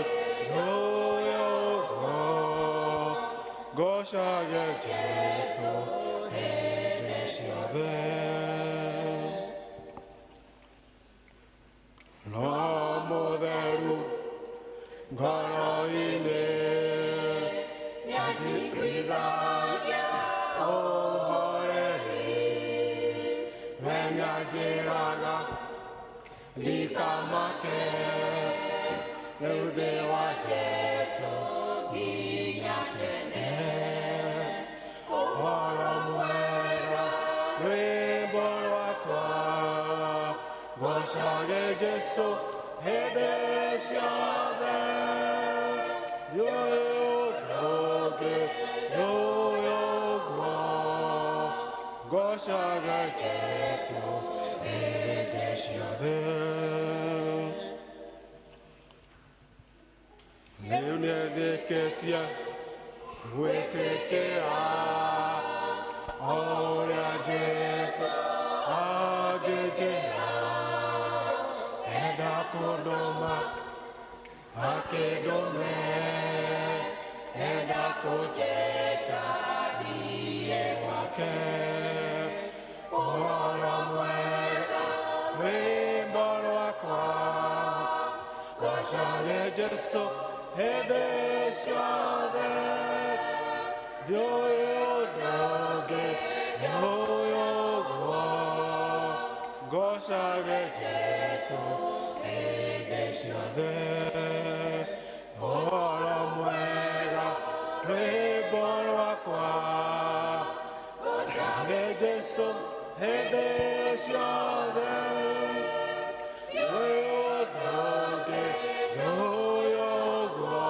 njũĩ ũguo. Gocage Jesu hĩndĩ ciothe. Roho Mũtheru ngoro-inĩ nĩanjiguithagia ũhoreri, we nĩanjĩraga ndikamake, rĩu ndĩ wa Jesu nginya tene. Ũhoro mwega rwĩmbo rwakwa, gocage Jesu hĩndĩ ciothe, ndiũĩ ũndũ ũngĩ njũĩ ũguo. Gocage Jesu hĩndĩ ciothe. Rĩu nĩndĩkĩtie gwĩtĩkĩra o ũrĩa Jesu angĩnjĩra, enda kũndũma akĩndũme, enda kũnjĩta thiĩ gwake. Ũhoro mwega rwĩmbo rwakwa, gocage Jesu hĩndĩ ciothe, ndiũĩ ũndũ ũngĩ njũĩ ũguo. Gocage Jesu hĩndĩ ciothe. Ũhoro mwega rwĩmbo rwakwa, gocage Jesu hĩndĩ ciothe, ndiũĩ ũndũ ũngĩ njũĩ ũguo.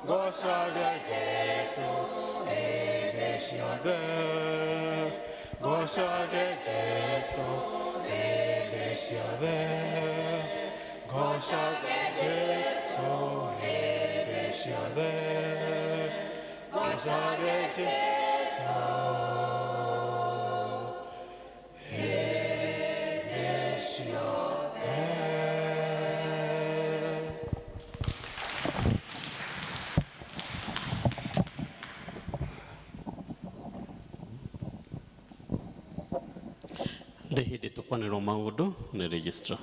Gocage Jesu hĩndĩ ciothe, gocage Jesu hĩndĩ ciothe, gocage Jesu hĩndĩ ciothe, gocage Jesu hĩndĩ ciothe. Ndĩ hĩndĩ tũkwanĩrwo maũndũ nĩ registrar.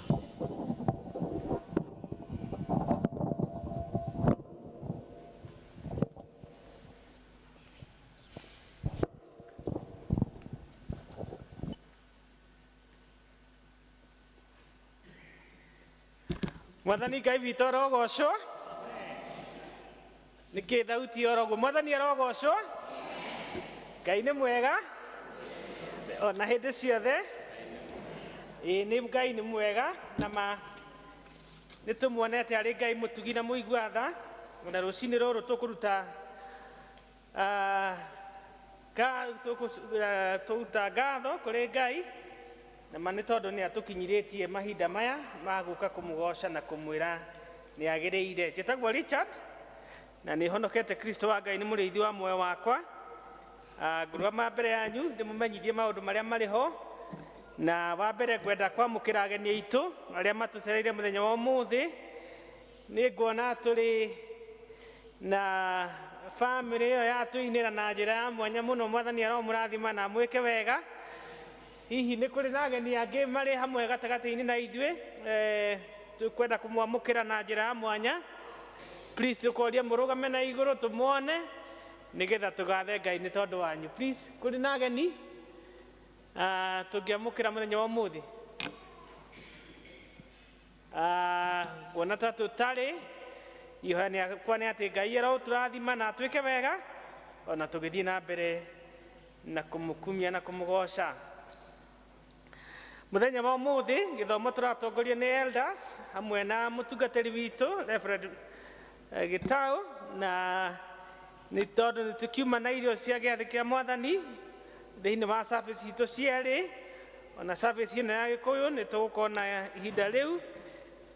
Mwathani Ngai witũ arogocwo. Nĩkĩ thauti oroguo? Mwathani arogocwo. Ngai nĩ mwega ona hĩndĩ ciothe. Ĩĩ nĩ Ngai nĩ mwega na ma nĩ tũmuonete arĩ Ngai mũtugi na mũigua tha. Ona rũcinĩ rũrũ tũkũruta tũruta ngatho kũrĩ Ngai na ma nĩ tondũ nĩ atũkinyirĩtie mahinda maya ma gũka kũmũgoca na kũmwĩra nĩ agĩrĩire. Njĩtagwo Richard na nĩ honokete Kristo wa Ngai nĩ mũrĩithi wa muoyo wakwa. Ngũrũgama mbere yanyu ndĩmũmenyithie maũndũ marĩa marĩ ho, na wa mbere ngwenda kwamũkĩra ageni aitũ arĩa matũcereire mũthenya wa ũmũthĩ. Nĩ nguona tũrĩ na bamĩrĩ ĩyo yatũinĩra na njĩra ya mwanya mũno. Mwathani aromũrathima na amwĩke wega. Hihi nĩ kũrĩ na ageni angĩ marĩ hamwe gatagatĩ-inĩ na ithuĩ, tũkwenda kũmwamũkĩra na njĩra ya mwanya. Please tũkoria mũrũgame na igũrũ tũmuone nĩgetha tũgathe Ngai nĩ tondũ wanyu. Please kũrĩ na ageni tũngĩamũkĩra mũthenya wa ũmũthĩ? Nguona ta tũtarĩ. Ihoya rĩakwa nĩ atĩ Ngai arotũrathima na atwĩke wega ona tũgĩthiĩ na mbere na kũmũkumia na kũmũgoca. Mũthenya wa ũmũthĩ gĩthomo tũratongorio nĩ elders hamwe na mũtungatĩri witũ Reverend Gĩtaũ, na nĩ tondũ nĩ tũkiuma na irio cia gĩathĩ kĩa Mwathani thĩinĩ wa service citũ cierĩ, ona service ĩno ya Gĩkũyũ nĩ tũgũkorwo na ihinda rĩu,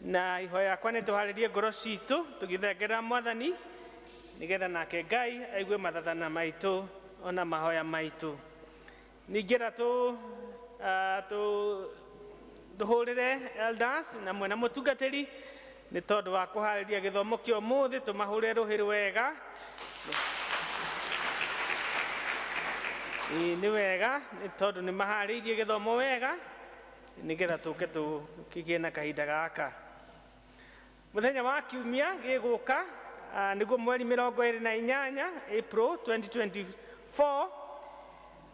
na ihoya yakwa nĩ tũharĩrie ngoro citũ tũgĩthengerera Mwathani nĩgetha nake Ngai aigue mathathana maitũ ona mahoya maitũ. Ningĩenda tũ tũhũrĩre elders na mwena mũtungatĩri nĩ tondũ wa kũharĩria gĩthomo kĩa ũmũthĩ, tũmahũrĩre rũhĩ rwega. Ĩĩ, nĩ wega nĩ tondũ nĩ maharĩirie gĩthomo wega nĩgetha tũke tũkĩgĩe na kahinda gaka. Mũthenya wa kiumia gĩgũka, nĩguo mweri 28 April 2024,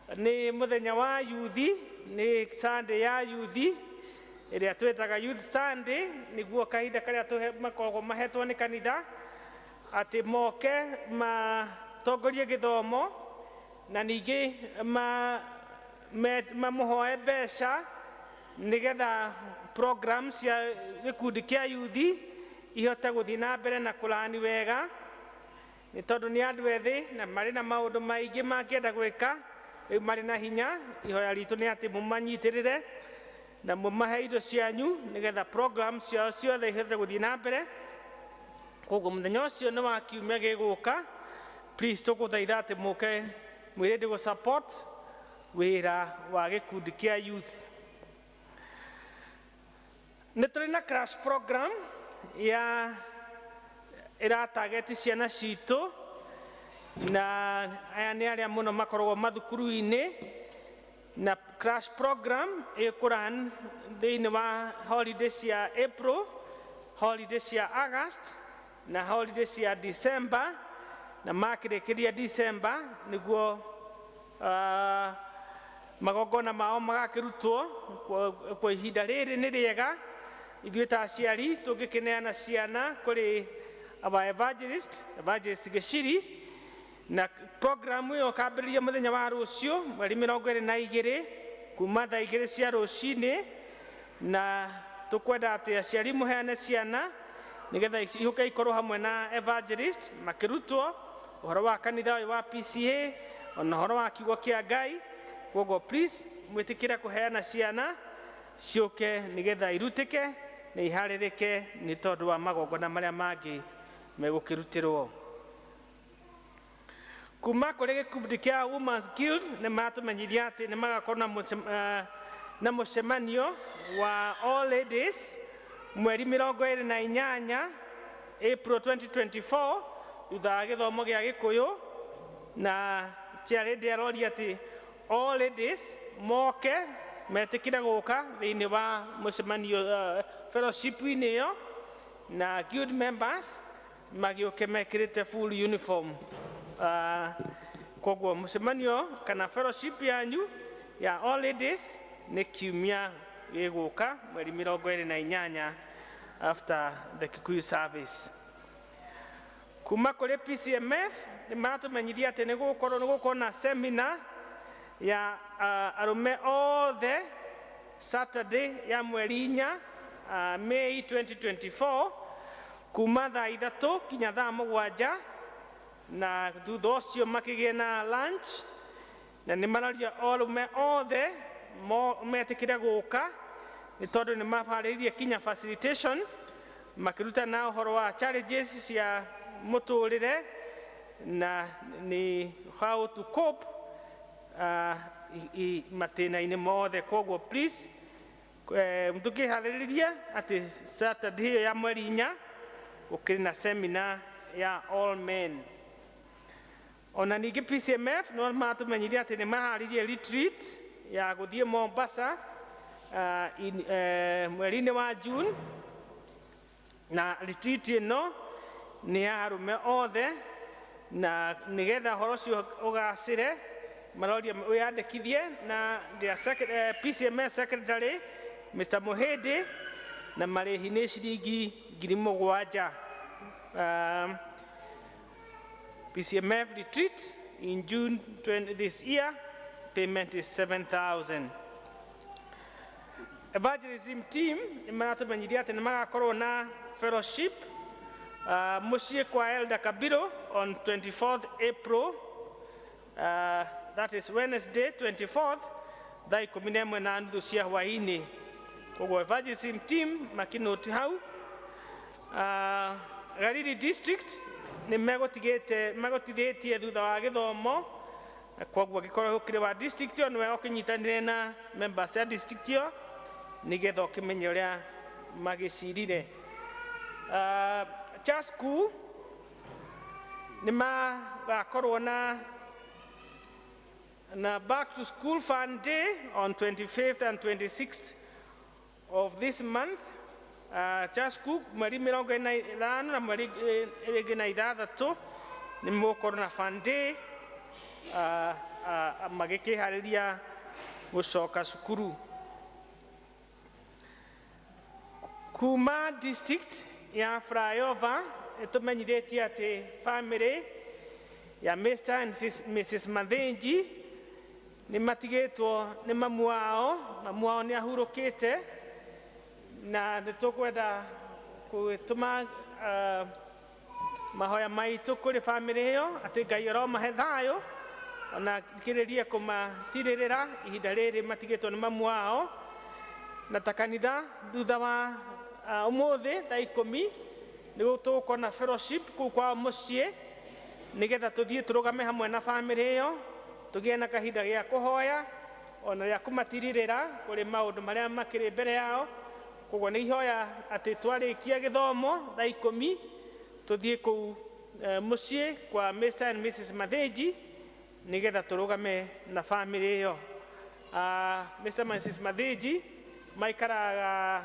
nĩ mũthenya wa yuthi, nĩ Sunday ya yuthi ĩrĩa twĩtaga Youth Sunday, nĩguo kahinda karĩa makoragwo mahetwo nĩ kanitha atĩ moke matongorie gĩthomo na ningĩ mamũhoe mbeca nĩgetha program cia gĩkundi kĩa yuthi ihote gũthiĩ na mbere na kũrani wega, nĩ tondũ nĩ andũ ethĩ na marĩ na maũndũ maingĩ mangĩenda gwĩka, rĩu marĩ na hinya. Ihoya ritũ nĩ atĩ mũmanyitĩrĩre na mũmahe indo cianyu nĩgetha program ciao ciothe ihote gũthiĩ na mbere. Koguo mũthenya ũcio nĩ wa kiumia gĩgũka, please tũgũthaitha atĩ mũke mwĩrĩndĩ gũ support wĩra wa gĩkundi kĩa youth. Nĩ tũrĩ na crash program ya ĩratageti ciana citũ, na aya nĩ arĩa mũno makoragwo mathukuru-inĩ, na crash program ĩkũran thĩinĩ wa holiday cia April, holiday cia August na holiday cia December, na makĩrĩkĩria December nĩguo magongona mao magakĩrutwo. Kwa ihinda rĩrĩ nĩ rĩega ithuĩ ta aciari tũngĩkĩneana ciana kũrĩ our evangelist Gĩciri, na programu ĩyo ĩkambĩrĩria mũthenya wa rũciũ mweri 22 kuma thaa 2 cia rũcinĩ, na tũkwenda atĩ aciari mũheane ciana nĩgetha ihũke ikorwo hamwe na evangelist makĩrutwo ũhoro wa kanitha ũyũ wa PCA ona ũhoro wa kiugo kĩa Ngai. Koguo please mwĩtĩkĩre kũheana ciana ciũke nĩgetha irutĩke na iharĩrĩke nĩ tondũ wa magongona marĩa mangĩ megũkĩrutĩrwo. Kuma kũrĩ gĩkundi kĩa Women's Guild nĩ matũmenyithia atĩ nĩ magakorwo na mũcemanio wa all ladies mweri 28 April 2024 thutha wa gĩthomo gĩa Gĩkũyũ, na chairlady aroria atĩ all ladies moke metĩkĩre gũka thĩinĩ wa mũcemanio fellowship-inĩ ĩyo, na guild members magĩũke mekĩrĩte full uniform. Koguo mũcemanio kana fellowship yanyu ya all ladies nĩ kiumia gĩgũka mweri 28 after the Kikuyu service. Kuma kũrĩ PCMF nĩ maratũmenyithia atĩ nĩ gũgũkorwo na seminar ya arũme othe Saturday ya mweri 4 May 2024 kuma thaa 3 kinya thaa 7, na thutha ũcio makĩgĩe na lunch, na nĩ mararia arũme othe metĩkĩre gũka nĩ tondũ nĩ mabarĩirie kinya facilitation makĩrutana ũhoro wa challenges cia mũtũrĩre na nĩ how to cope matĩna-inĩ mothe. Koguo please tũkĩharĩrĩria atĩ Saturday ĩyo ya mweri 4 gũkĩrĩ na seminar ya all men. Ona ningĩ PCMF no matũmenyithia atĩ nĩ maharĩirie retreat ya gũthiĩ Mombasa mweri-inĩ wa June, na retreat ĩno nĩ ya arũme othe, na nĩgetha ũhoro ũcio ũgacĩre maroria wĩyandĩkithie na their PCMS secretary Mr. Mohede, na marĩhi nĩ ciringi 7,000. PCMF retreat in June this year, payment is 7,000. Evangelism team nĩ maratũmenyithia atĩ nĩ magakorwo na fellowship mũciĩ kwa Elder Kabiro on 24th April, that is Wednesday 24th thaa 11:30 cia hwaĩ-inĩ. Koguo evangelism team makinoti hau. Gariri district nĩ megũtigĩte megũtithĩtie thutha wa gĩthomo Koguo angĩkorwo ũkĩrĩ wa district ĩyo nĩ wega ũkĩnyitanĩre na members ya district ĩyo nĩgetha ũkĩmenye ũrĩa magĩcirire. Church school nĩ magakorwo na back to school fund day on 25th and 26th of this month. Church school mweri 45 na mweri 26 nĩ mũgũkorwo na fund day magĩkĩharĩria gũcoka cukuru. Kuma district ya Flyover ĩtũmenyithĩtie atĩ family ya Mr. and Mrs. Mathenji nĩ matigĩtwo nĩ mamu wao nĩ ahurũkĩte, na nĩ tũkwenda gũtũma mahoya maitũ kũrĩ family ĩyo atĩ Ngai aromahe thayũ ona kĩrĩrie kũmatirĩrĩra ihinda rĩrĩ matigĩtwo nĩ mamu wao. Na ta kanitha thutha wa ũmũthĩ thaa 10 nĩguo tũgũkorwo na fellowship kũu kwao mũciĩ nĩgetha tũthiĩ tũrũgame hamwe na family ĩyo tũgĩe na kahinda gĩa kũhoya ona gĩa kũmatirirĩra kũrĩ maũndũ marĩa makĩrĩ mbere yao. Koguo nĩ ihoya atĩ twarĩkia gĩthomo thaa 10 tũthiĩ kũu mũciĩ kwa Mr. and Mrs. Mathenji nĩgetha tũrũgame na family ĩyo. Mr. and Mrs. Mathenji maikaraga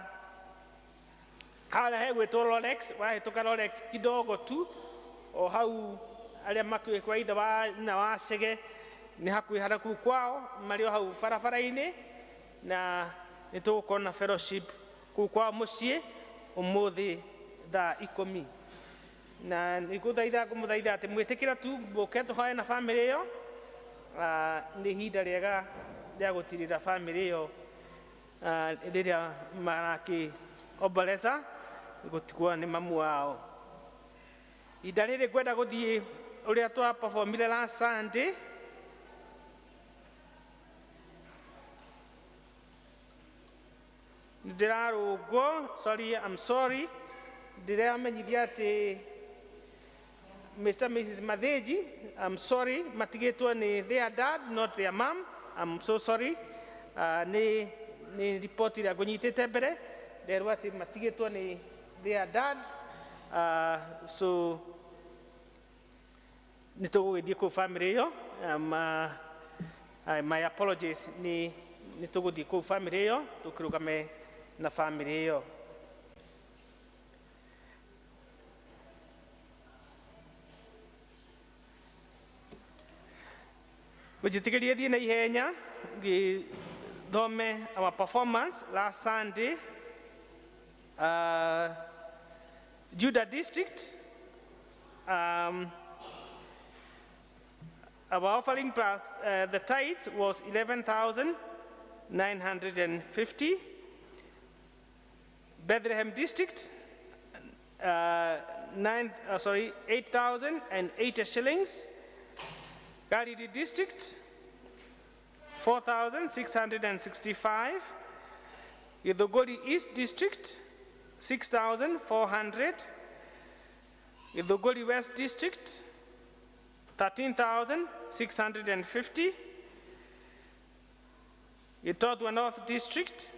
harĩa hegwĩtwo Rolex, wahĩtũka Rolex kidogo tu o hau arĩa makuĩ kwa ithe wa nyina wa Chege nĩ hakuhĩ harĩa kũu kwao marĩ o hau barabara-inĩ, na nĩ tũgũkorwo na fellowship kũu kwao mũciĩ ũmũthĩ thaa 10. Na nĩngũthaitha ngũmũthaitha atĩ mwĩtĩkĩra tu mũke tũhoe na family ĩyo. Nĩ ihinda rĩega rĩa gũtirĩra family ĩyo rĩrĩa marakĩomboleza gũtigwo nĩ mamu wao. Ihinda rĩrĩ ngwenda gũthiĩ ũrĩa twaperformire last Sunday. Ndĩrarũngwo, sorry, I'm sorry, ndĩramenyithia atĩ Mr. and Mrs. Mathenji, I'm sorry, matigĩtwo nĩ their dad, not their mom. I'm so sorry. Nĩ report ĩrĩa ngũnyitĩte mbere nderwo atĩ matigĩtwo nĩ their dad. So nĩ tũgũgĩthiĩ kũu family ĩyo. My apologies, nĩ tũgũthiĩ kũu family ĩyo tũkĩrũgame na family ĩyo. Ngũnjĩtĩkĩrie thiĩ na ihenya ngĩthome our performance last Sunday. Judah district, our offering plus the tithes was 11,950. Bethlehem district, 8,080 shillings. Galilee district, 4,665. Githunguri East district, 6,400. Githunguri West district, 13,650. Gitotwa North district,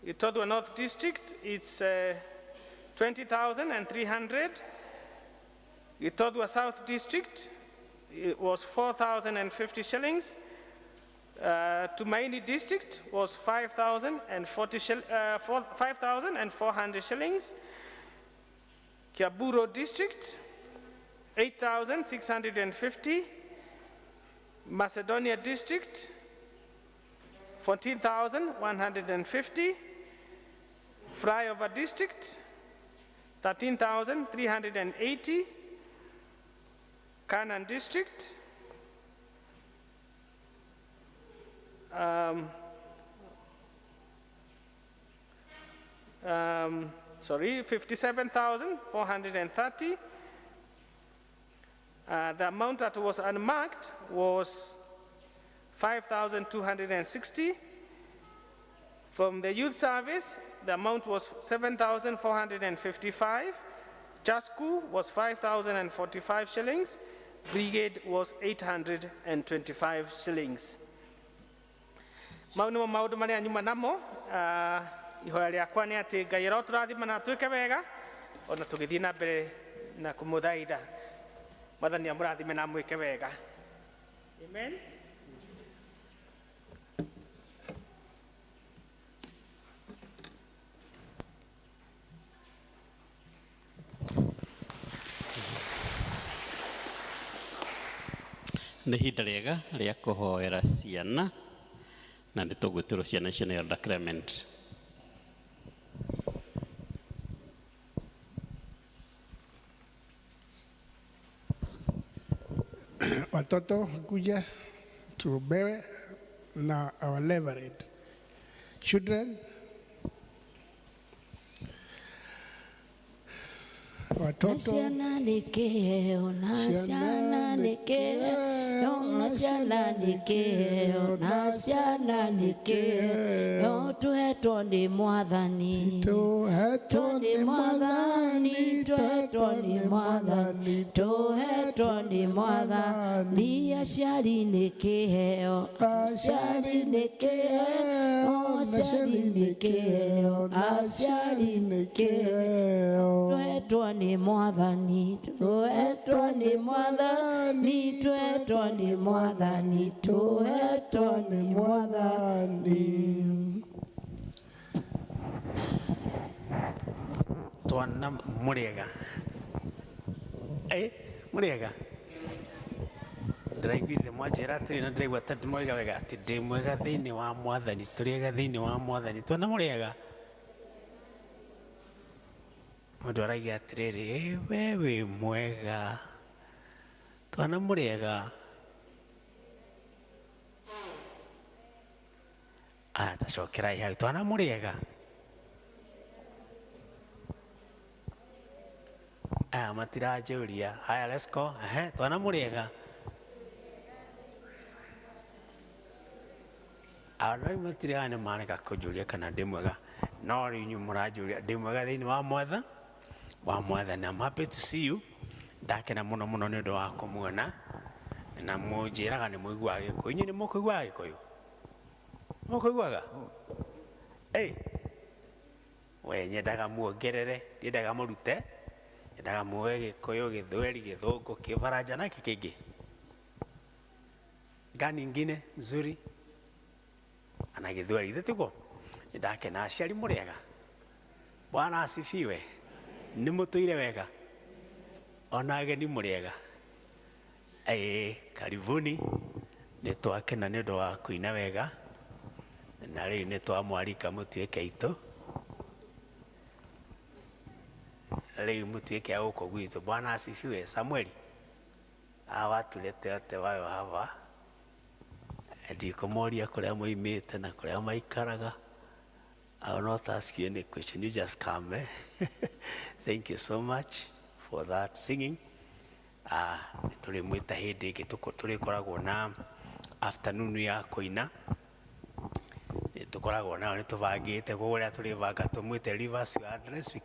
Gitotwa North district, it's 20,300. Gitotwa South district, it was 4,050 shillings. Tumaini district was 5,400 shillings. Kiaburo district, 8,650. Macedonia district, 14,150. Flyover district, 13,380. Canaan district, 57,430. The amount that was unmarked was 5,260. From the youth service, the amount was 7,455. Chasku was 5,045 shillings. Brigade was 825 shillings. Mau nĩmo maũndũ marĩa nyuma namo. Ihoya rĩakwa nĩ atĩ Ngai arotũrathima na atwĩke wega ona tũgĩthiĩ na mbere na kũmũthaitha. Mwathani amũrathime na amwĩke wega. Amen. Nĩ ihinda rĩega rĩa kũhoera ciana na nĩ tũgwĩtĩrwo ciana icio nĩ Elder Clement. Watoto kuja tuombewe na our Reverend. Children, watoto Ciana nĩ kĩheo, na ciana nĩ kĩheo, na ciana nĩ kĩheo, na ciana nĩ kĩheo, tũhetwo nĩ Mwathani, tũhetwo nĩ Mwathani, tũhetwo nĩ Mwathani, tũhetwo nĩ Mwathani, aciari nĩ kĩheo, aciari nĩ kĩheo, aciari nĩ kĩheo, aciari nĩ kĩheo, tũhetwo nĩ Mwathani, tũhetwo nĩ Mwathani, tũhetwo nĩ Mwathani, tũhetwo nĩ Mwathani. Twana mũrĩega. Mũrĩega. Ndĩraiguire mwanjĩra atĩrĩ na ndĩraigua ta ndĩmwega wega atĩ ndĩ mwega thĩinĩ wa Mwathani, tũrĩega thĩinĩ wa Mwathani. Twana mũrĩega. Mũndũ arauga atĩrĩrĩ, we wĩ mwega. Twana mũrĩega. Aya, tacokerai hau. Twana mũrĩega. Aya, matiranjũria. Haya, let's go. Twana mũrĩega. Aya, rĩu matirĩ aya nĩ marega kũnjũria kana ndĩ mwega. No rĩu inyuĩ mũranjũria ndĩ mwega thĩinĩ wa Mwathani. Wa Mwathani. I'm happy to see you. Ndakena mũno mũno nĩ ũndũ wa kũmuona. Na mũnjĩraga nĩ mũiguaga Gĩkũyũ. Inyuĩ nĩ mũkũiguaga Gĩkũyũ? Mũkũiguaga? We nyendaga muongerere, ndiendaga mũrute. Nyendaga muoe Gĩkũyũ, Gĩthweri, Gĩthũngũ, Kĩbaranja na kĩ kĩngĩ. Gani ingine mzuri? Ana Gĩthweri, ithe tiguo? Nĩndakena. Aciari mũrĩega. Bwana asifiwe. Nĩ mũtũire wega. Ona ageni mũrĩega. Karibuni. Nĩ twakena nĩ ũndũ wa kũina wega. Na rĩu nĩ twamwarika mũtuĩke aitũ. Rĩu mũtuĩke a gũkũ gwitũ. Bwana asifiwe. Samueli, hawa watulete ote wayo hawa. Ndikũmoria kũrĩa moimĩte na kũrĩa maikaraga. I will not ask you any question. You just come. Thank you so much for that singing. Tũrĩmwĩta hĩndĩ ĩngĩ tũrĩkoragwo na afternoon ya kũina. Tũkoragwo nayo nĩ tũbangĩte koguo rĩrĩa tũrĩbanga tũmwĩte leave us your address.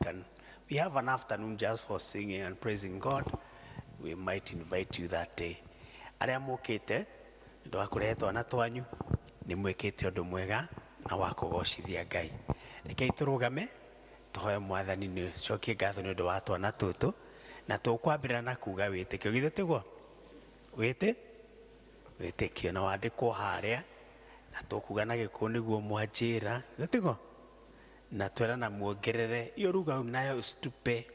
We have an afternoon just for singing and praising God. We might invite you that day. Arĩa mũkĩte nĩ wa kũrehe twana twanyu nĩ mwĩkĩte ũndũ mwega na wa kũgocithia Ngai. Rekei tũrũgame tũhoe Mwathani nĩ cokie ngatho nĩ ũndũ wa twana tũtũ na tũkwambĩrĩra na kuga wĩtĩkio. Githĩ tiguo? Wĩtĩkio na wandĩkwo harĩa na tũkuga na Gĩkũyũ nĩguo mwanjĩra. Githĩ tiguo? Na twĩrana muongerere hiyo lugha unayo, usitupe,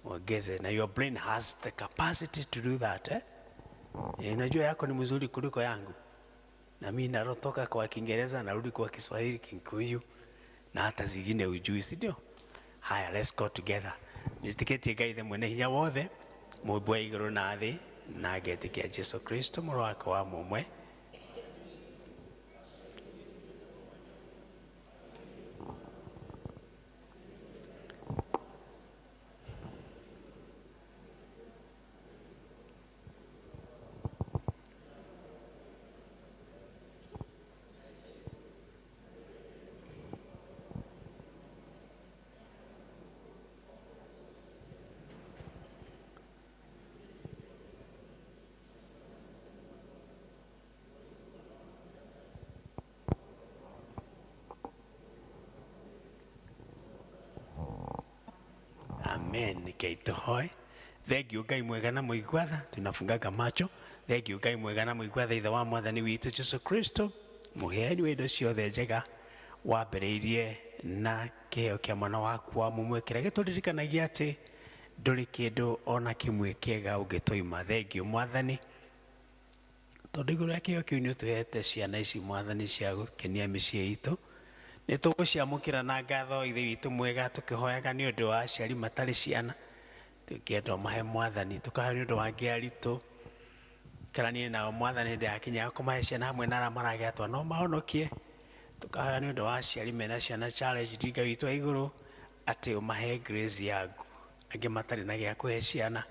uongeze, na your brain has the capacity to do that. Unajua yako ni mzuri kuliko yangu. Na mimi narotoka kwa Kiingereza narudi kwa Kiswahili, Kikuyu na hata zingine ujui, si ndio? Haya, let's go together. Nitikitie Ngai the mwene hinya wothe, mũmbi wa igũrũ na thĩ, na ngetĩkia Jesu Kristo mũrũ wake wa mũmwe. Amen. Keitohoi. Thank you Ngai mwega na mũigua tha. Tunafungaga macho. Thank you Ngai mwega na mũigua tha, ithe wa mwathani witũ Jesu Kristo, mũheani wa indo ciothe njega, wambĩrĩirie na kĩheo kĩa mwana waku wa mũmwe kĩrĩa gĩtũririkanagia atĩ ndũrĩ kĩndũ ona kĩmwe kĩega ũngĩtũima. Thank you mwathani, tondũ igũrũ rĩa kĩheo kĩu nĩ ũtũhete ciana ici mwathani cia gũkenia mĩciĩ itũ. Nĩ tũgũciamũkĩra na ngatho, ithe witũ mwega, tũkĩhoyaga nĩ ũndũ wa aciari matarĩ ciana, tũngĩenda ũmahe mwathani, tũkahoya nĩ ũndũ wa angĩ aritũ karanie nao mwathani, hĩndĩ yakinya ya kũmahe ciana hamwe na arĩa maragĩa twana no mahonokie. Tũkahoya nĩ ũndũ wa aciari mena ciana challenge, Ngai witũ wa igũrũ, atĩ ũmahe grace yaku, angĩ matarĩ na gĩa kũhe ciana,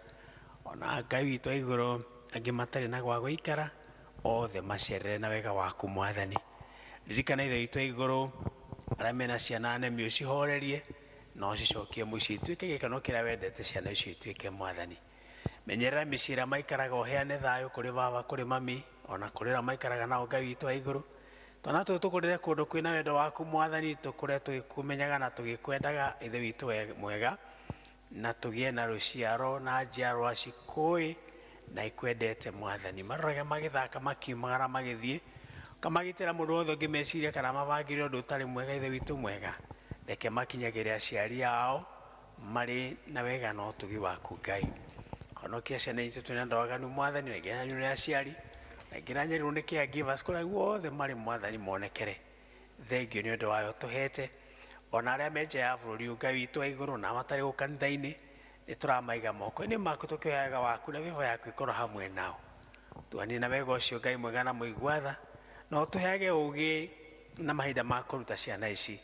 ona Ngai witũ wa igũrũ, angĩ matarĩ na gwa gũikara, othe macerere na wega waku mwathani. Ririkana ithe witũ wa igũrũ, arĩa mena ciana nemi ũcihorerie na ũcicokie mũciĩ ituĩke gĩkeno kĩrĩa wendete ciana icio ituĩke mwathani. Menyerera mĩciĩ ĩrĩa maikaraga, ũheane thayũ kũrĩ baba, kũrĩ mami, ona kũrĩ arĩa maikaraga nao Ngai witũ wa igũrũ. Twana tũtũ tũkũrĩre kũndũ kwĩna wendo waku mwathani, tũkũre tũgĩkũmenyaga na tũgĩkwendaga ithe witũ mwega, na tũgĩe na rũciaro na njiarwa cikũĩ na ikwendete mwathani. Marorage magĩthaka, makiumagara, magĩthiĩ, ũkamagitĩra mũndũ wothe ũngĩmeciria kana mabangĩre ũndũ ũtarĩ mwega. Ithe witũ mwega, reke makinyagĩre aciari ao marĩ na wega na ũtugi waku Ngai. Honokia ciana itũ twĩna andũ aganu mwathani, na ingĩ nĩ aciari, na ingĩ nyanyarirwo nĩ caregivers, kũrĩa guothe marĩ mwathani monekere. Thengio nĩ ũndũ wayo tũhete, ona arĩa me nja ya bũrũri, Ngai witũ wa igũrũ, na matarĩ gũkũ kanitha-inĩ, nĩ tũramaiga moko-inĩ maku, tũkĩhoyaga waku na mĩhwa yaku ĩkorwo hamwe nao. Tuanie na wega ũcio Ngai mwega na mũigua tha, na ũtũheage ũũgĩ na mahinda ma kũruta ciana ici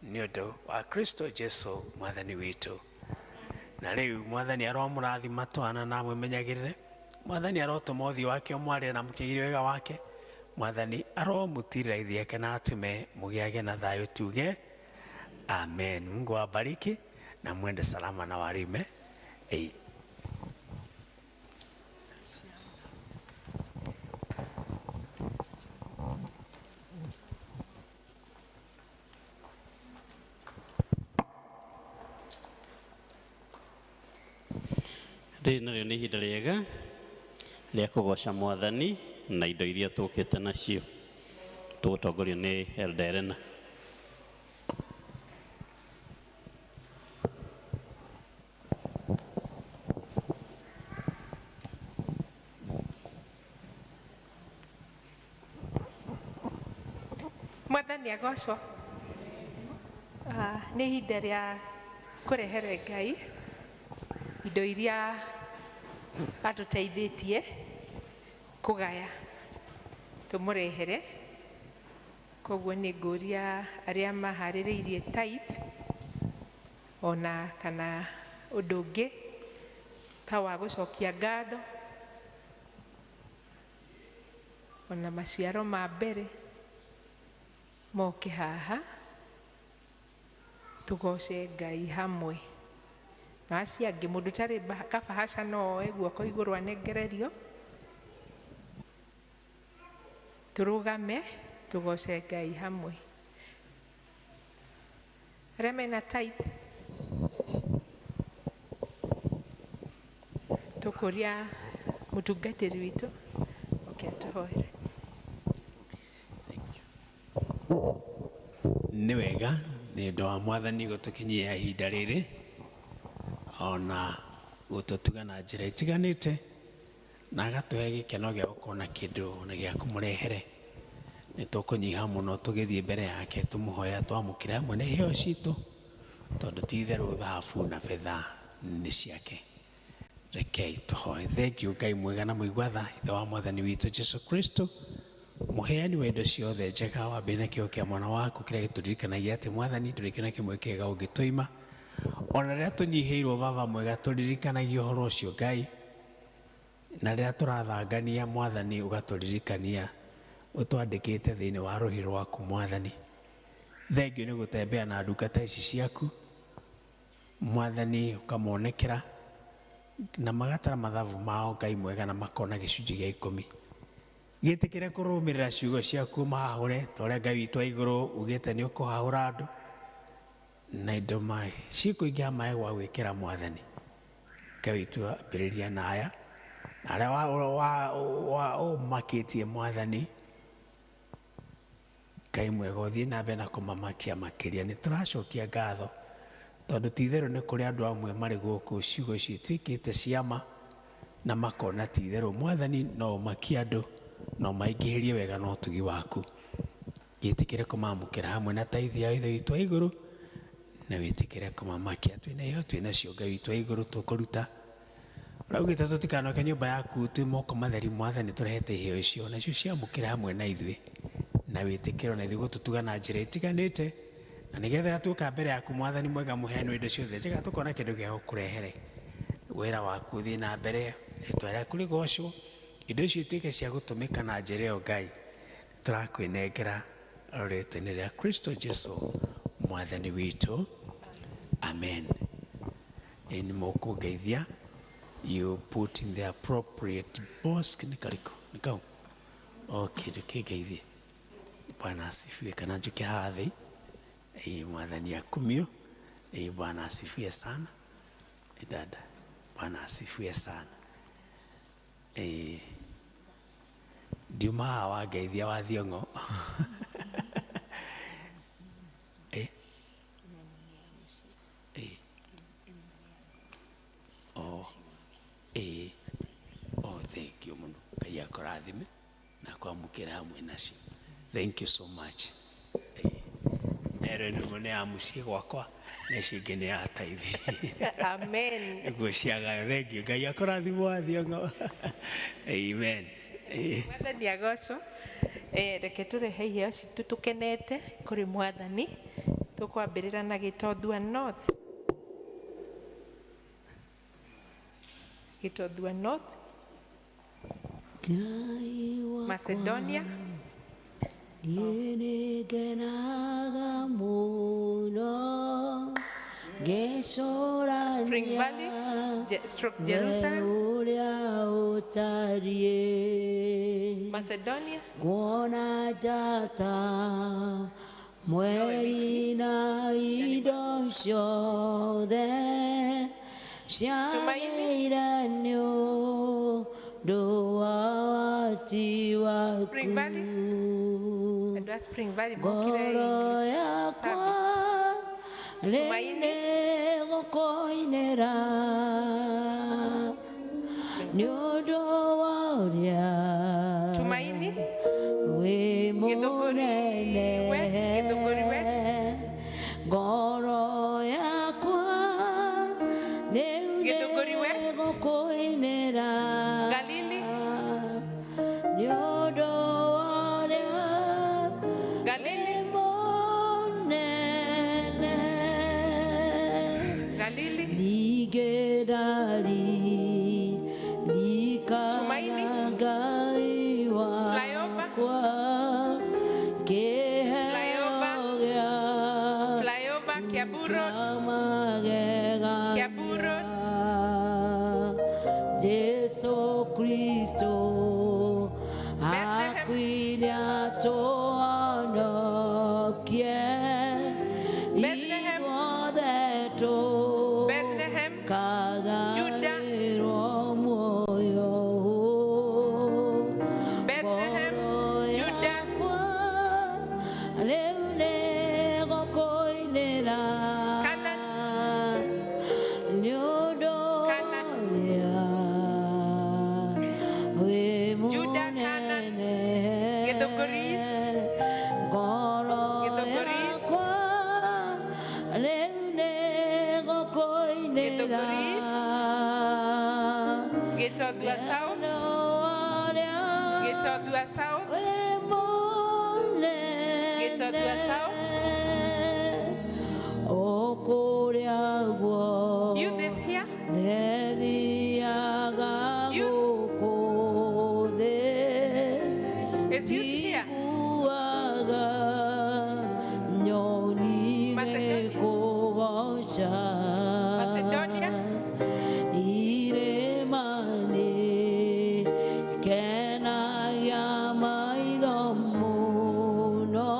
nĩ ũndũ wa Kristo Jesu mwathani witũ. Na rĩu mwathani aromũrathima twana na amwĩmenyagĩrĩre. Mwathani arotũma ũthiũ wake ũmwarĩre na mũkĩgĩre wega wake. Mwathani aromũtirĩra ithiĩ na atũme mũgĩage na thayũ, tuge amen. Mungu awabariki na mwende salama na warime. Ei. Rĩrĩ narĩo nĩ ihinda rĩega rĩa kũgoca mwathani na indo iria tũkĩte nacio. Tũgũtongorio nĩ Elder Elena. Mwathani agocwo. Nĩ ihinda rĩa kũrehere Ngai indo iria atũteithĩtie kũgaya, tũmũrehere. Koguo nĩ ngũria arĩa maharĩrĩirie tithe ona kana ũndũ ũngĩ ta wa gũcokia ngatho, ona maciaro ma mbere moke haha tũgoce Ngai hamwe. Na acio angĩ mũndũ ũtarĩ kabahaca no oe guoko igũrũ anengererio, tũrũgame tũgoce Ngai hamwe. Arĩa mena tithe tũkũria mũtungatĩri witũ oke atũhoere. Nĩ wega nĩ ũndũ wa mwathani gũtũkinyia ihinda rĩrĩ, ona gũtũtuga na njĩra itiganĩte, na agatũhe gĩkeno gĩa gũkorwo na kĩndũ na gĩa kũmũrehere. Nĩ tũkũnyiha mũno tũgĩthiĩ mbere yake tũmũhoya twamũkĩre hamwe na iheo citũ, tondũ ti itherũ thahabu na betha nĩ ciake. Rekei tũhoe. Thank you Ngai mwega na mũigua tha, ithe wa mwathani witũ Jesu Kristo, mũheani wa indo ciothe njega, wambĩrĩria na kĩheo kĩa mwana waku kĩrĩa gĩtũririkanagia atĩ mwathani ndũrĩ kĩndũ na kĩmwe kĩega ũngĩtũima. Ona rĩrĩa tũnyihĩirwo baba mwega, tũririkanagia ũhoro ũcio Ngai, na rĩrĩa tũrathangania mwathani ũgatũririkania ũtwandĩkĩte thĩinĩ wa rũhĩ rwaku mwathani. Thengio nĩ gũtembea na ndungata ici ciaku mwathani, ũkamonekera na magatara mathabu mao Ngai mwega, na makona gĩcunjĩ gĩa ikũmi. Gĩtĩkĩre kũrũmĩrĩra ciugo ciaku, mahahũre ta ũrĩa Ngai witũ wa igũrũ ugĩte nĩ ũkũhahũra andũ, Na indo maĩ cikũingĩha maĩ gwa gwĩkĩra mwathani. Ngai witũ ambĩrĩria na aya na arĩa ũmakĩtie mwathani. Ngai mwega ũthiĩ na mbere na kũmamakia makĩria. Nĩ tũracokia ngatho tondũ ti itherũ nĩ kũrĩ andũ amwe marĩ gũkũ ciugo ici ituĩkĩte ciama na makona ti itherũ mwathani no ũmakie andũ no maingĩhĩrie wega na ũtugi waku. Gĩtĩkĩre kũmamũkĩra hamwe na taithi ya Ithe witũ wa igũrũ na wĩtĩkĩre kũmamakia twĩna iyo twĩna cio Ngai witũ wa igũrũ tũkũruta. Ũraugĩte tũtikanoke nyũmba yaku twĩ moko matheri mwathani tũrehete iheo icio nacio ciamũkĩre hamwe na ithuĩ na wĩtĩkĩre ona ithuĩ gũtũtuga na njĩra itiganĩte na nĩgetha tuoka mbere yaku mwathani mwega mũheani indo ciothe njega tũkona kĩndũ gĩa gũkũrehere. Wĩra waku ũthiĩ na mbere, rĩtwa rĩaku rĩgocwo, indo icio ituĩke cia gũtũmĩka na njĩra ĩyo Ngai. Tũrakwĩnengera rĩtwa-inĩ rĩa Kristo Jesu mwathani witũ, amen. Nĩ mũkũngeithia. You put in the appropriate box. Nĩ karĩkũ? Nĩ kau? Okay, ndũkĩngeithie. Bwana asifiwe. Kana njuke haha thĩ. Mwathani akumio. Bwana asifiwe sana. Dada, Bwana asifiwe sana. Ndiuma haha wangeithia wa Thiong'o. Oh, thank you mũno. Ngai akũrathime na kwamũkĩra hamwe nacio. Thank you so much. Ero ĩno nĩ ya mũciĩ gwakwa na icio ingĩ nĩ ya taithi. Amen. Nĩguo ciagayo. Thank you. Ngai akũrathime wa Thiong'o. Amen. Mwathani agocwo. Reke tũrehe iheo citũ tũkenete kũrĩ mwathani. Tũkwambĩrĩra na Gĩtothua North. Gĩtothua North. Macedonia. Niĩ nĩngenaga mũno ngĩcũrania Spring Valley, stroke Jerusalem. Ũrĩa ũtariĩ. Macedonia. Nguona njata mweri na indo ciothe ciagĩire nĩ ũndũ wa wati waku. Spring Valley. Andũ a Spring Valley mokire Ngoro English yakwa service. rĩu nĩgũkũinĩra nĩ ũndũ wa ũrĩa Tumaini. wĩ Gĩthũngũri mũnene. West, Gĩthũngũri West. Ngoro yakwa rĩu Gĩthũngũri West. nĩgũkũinĩra Galili. nĩ ũndũ wa ũrĩa Galili. wĩ mũnene. Galili. Ningĩ Tumaini. ndarikana Ngai Flyover. wakwa kĩheo Flyover. gĩa Flyover, Kiambu Road. magegania. Kiambu Road. Jesu Kristo Bethlehem. akuire atũhonokie Bethlehem. ithuothe Bethlehem. Judah. tũkagaĩrwo muoyo. Bethlehem. Ngoro Judah. yakwa rĩu nĩgũkũinĩra Canaan. nĩ ũndũ Canaan. ũrĩa wĩ Judah, Canaan. mũnene. Gĩthũngũri East. Ngoro Gĩthũngũri East. yakwa rĩu nĩgũkũinĩra Gĩthũngũri East. Gĩtothua South. nĩ ũndũ wa ũrĩa Gĩtothua South. wĩ mũnene. Gĩtothua South. Okũrĩa guo Youth is here. Thethiaga Youth. gũkũ thĩ Is youth here? njiguaga nyoni Macedonia. gĩkũgoca Macedonia. irĩma-inĩ kenagia maitho mũno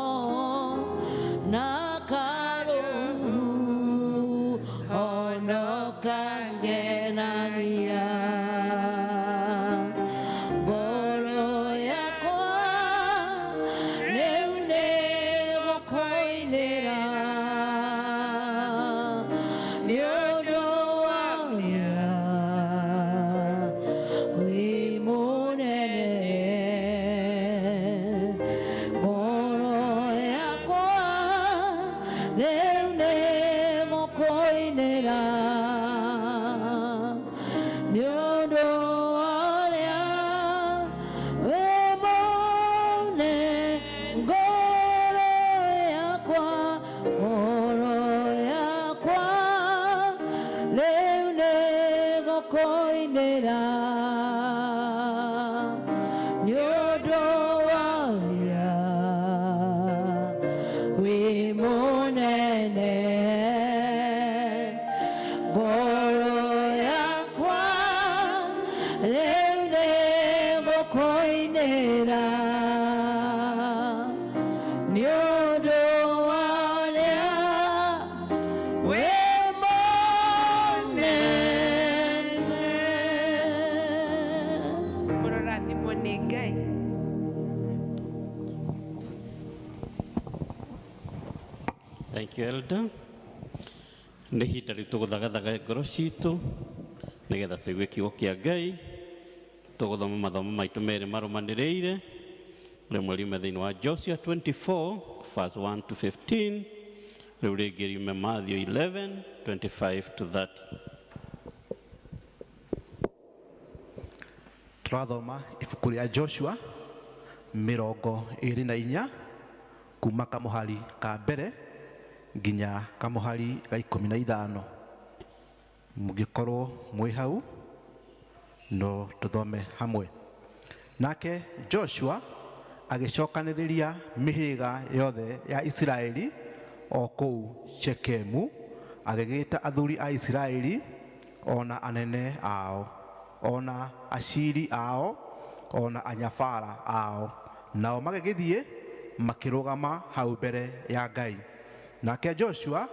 Nĩ ũndũ wa ũrĩa wĩ mũnene. Ngoro yakwa rĩu nĩngũkũinĩra nĩ ũndũ wa ũrĩa wĩ mũnene. Mũrorathimwo nĩ Ngai. Thank you, Elder. Nĩ ihinda rĩu tũgũthagathaga ngoro citũ nĩgetha tũigue kiugo kĩa Ngai. Tũgũthoma mathomo maitũ merĩ marũmanĩrĩire, rĩmwe riume thĩinĩ wa Joshua 24 verse 1 to 15, rĩu rĩngĩ riume Matthew 11 25 to 30. Tũrathoma ibuku rĩa Joshua 24 kuma kamũhari ka mbere nginya kamũhari ga 15. Mũngĩkorwo mwĩ hau no tũthome hamwe. Nake Joshua agĩcokanĩrĩria mĩhĩrĩga yothe ya Isiraeli o kũu Shekemu, agĩgĩta athuri a Isiraeli ona anene ao, ona aciri ao, ona anyabara ao, nao magĩgĩthiĩ makĩrũgama hau mbere ya Ngai. Nake Joshua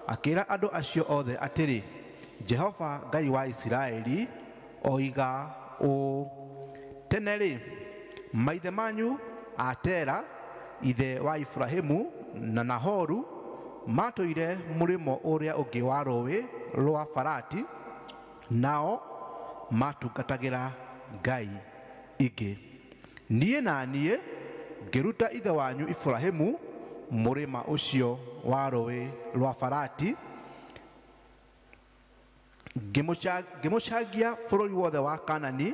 akĩra andũ acio othe atĩrĩ, Jehova Ngai wa Isiraeli oiga ũũ, tene-rĩ maithe manyu a Tera ithe wa Ibrahimu na Nahoru matũire mũrĩmo ũrĩa ũngĩ wa rũũĩ rwa Farati, nao matungatagĩra ngai ingĩ. Niĩ na niĩ ngĩruta ithe wanyu Ibrahimu mũrĩma ũcio wa rũũĩ rwa Farati, ngĩmũcangia bũrũri wothe wa Kanani,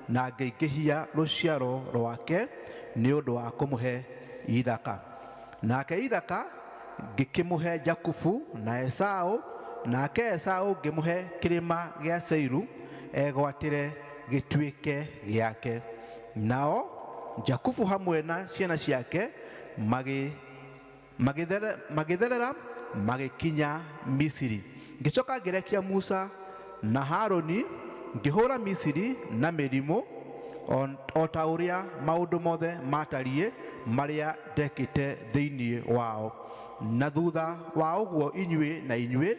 na ngĩingĩhia rũciaro rwake nĩ ũndũ wa kũmũhe Ithaka. Nake Ithaka ngĩkĩmũhe Jakubu na Esau, nake Esau ngĩmũhe kĩrĩma gĩa Seiru egwatĩre gĩtuĩke gĩake. Nao Jakubu hamwe na ciana ciake magĩtherera magĩkinya Misiri. Ngĩcoka ngĩrekia Musa na Harũni, ngĩhũra Misiri na mĩrimũ o ta ũrĩa maũndũ mothe matariĩ marĩa ndekĩte thĩinĩ wao. Na thutha wa ũguo inyuĩ na inyuĩ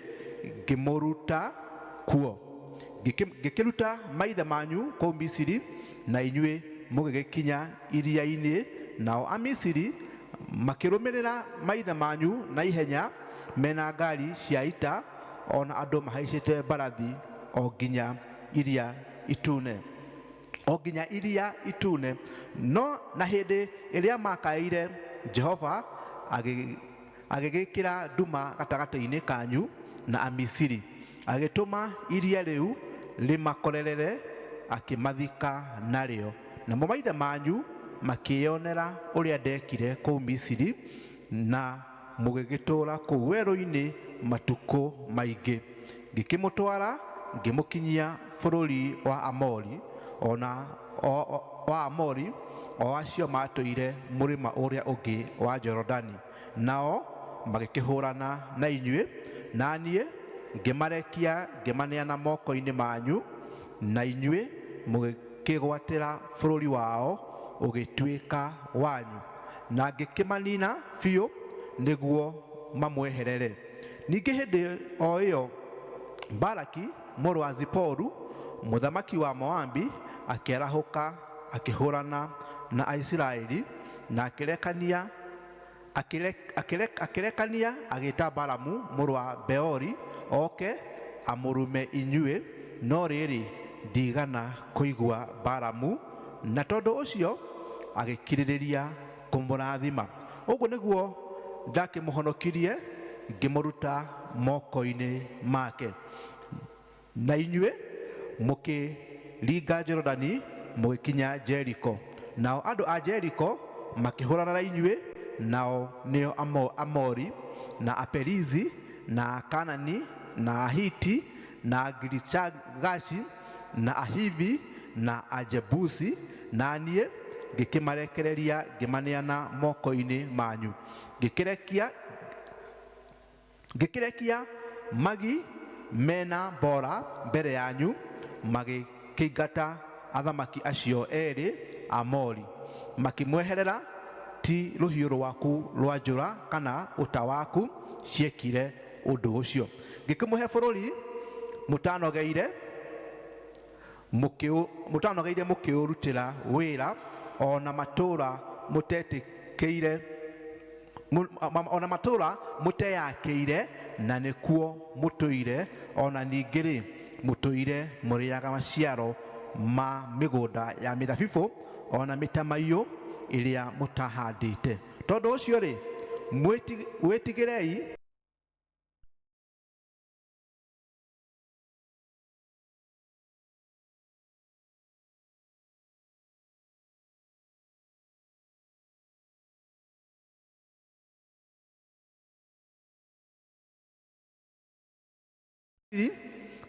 ngĩmũruta kuo. Ngĩkĩruta maithe manyu kũu Misiri, na inyuĩ mũgĩgĩkinya iria-inĩ, nao Amisiri makĩrũmĩrĩra maithe manyu na ihenya mena ngari cia ita ona andũ mahaicĩte mbarathi o nginya iria itune. O nginya iria itune. No na hĩndĩ ĩrĩa makaĩire Jehova agĩgĩkĩra nduma gatagatĩ-inĩ kanyu na Amisiri, agĩtũma iria rĩu rĩmakorerere, akĩmathika narĩo. Namo maithe manyu makĩĩonera ũrĩa ndekire kũu Misiri, na mũgĩgĩtũũra kũu werũ-inĩ matukũ maingĩ. Ngĩkĩmũtwara ngĩmũkinyia bũrũri wa Amori, ona wa Amori o acio matũire mũrĩma ũrĩa ũngĩ wa Jorodani. Nao magĩkĩhũrana na inyuĩ, na niĩ ngĩmarekia ngĩmaneana moko-inĩ manyu, na inyuĩ mũgĩkĩgwatĩra bũrũri wao ũgĩtuĩka wanyu, na ngĩkĩmanina biũ nĩguo mamweherere. Ningĩ hĩndĩ o ĩyo Balaki mũrũ wa Ziporu mũthamaki wa Moabi akĩarahũka akĩhũrana na Aisiraeli, na akĩrekania agĩta Balamu mũrũ wa Beori oke amũrume inyuĩ, no rĩrĩ ndigana kũigua Balamu, na tondũ ũcio agĩkirĩrĩria kũmũrathima. Ũguo nĩguo ndakĩmũhonokirie ngĩmũruta moko-inĩ make. Na inyuĩ mũkĩringa Jorodani mũgĩkinya Jeriko. Nao andũ a Jeriko makĩhũrana na inyuĩ, nao nĩo Amori na Aperizi na Akanani na Ahiti na Agirishagashi na Ahivi na Ajebusi, na niĩ ngĩkĩmarekereria ngĩmaneana moko-inĩ manyu. Ngĩkĩrekia magi mena mbora mbere yanyu, magĩkĩingata athamaki acio erĩ Amori, makĩmweherera. Ti rũhiũ rwaku rwa njora kana ũta waku ciekire ũndũ ũcio. Ngĩkĩmũhe bũrũri mũtanogeire mũkĩũrutĩra wĩra, ona matũũra mũtetĩkĩire, ona matũũra mũteyakĩire, na nĩkuo mũtũire. Ona ningĩ-rĩ, mũtũire mũrĩaga maciaro ma mĩgũnda ya mĩthabibũ ona mĩtamaiyũ ĩrĩa mũtahandĩte. Tondũ ũcio-rĩ, wĩtigĩrei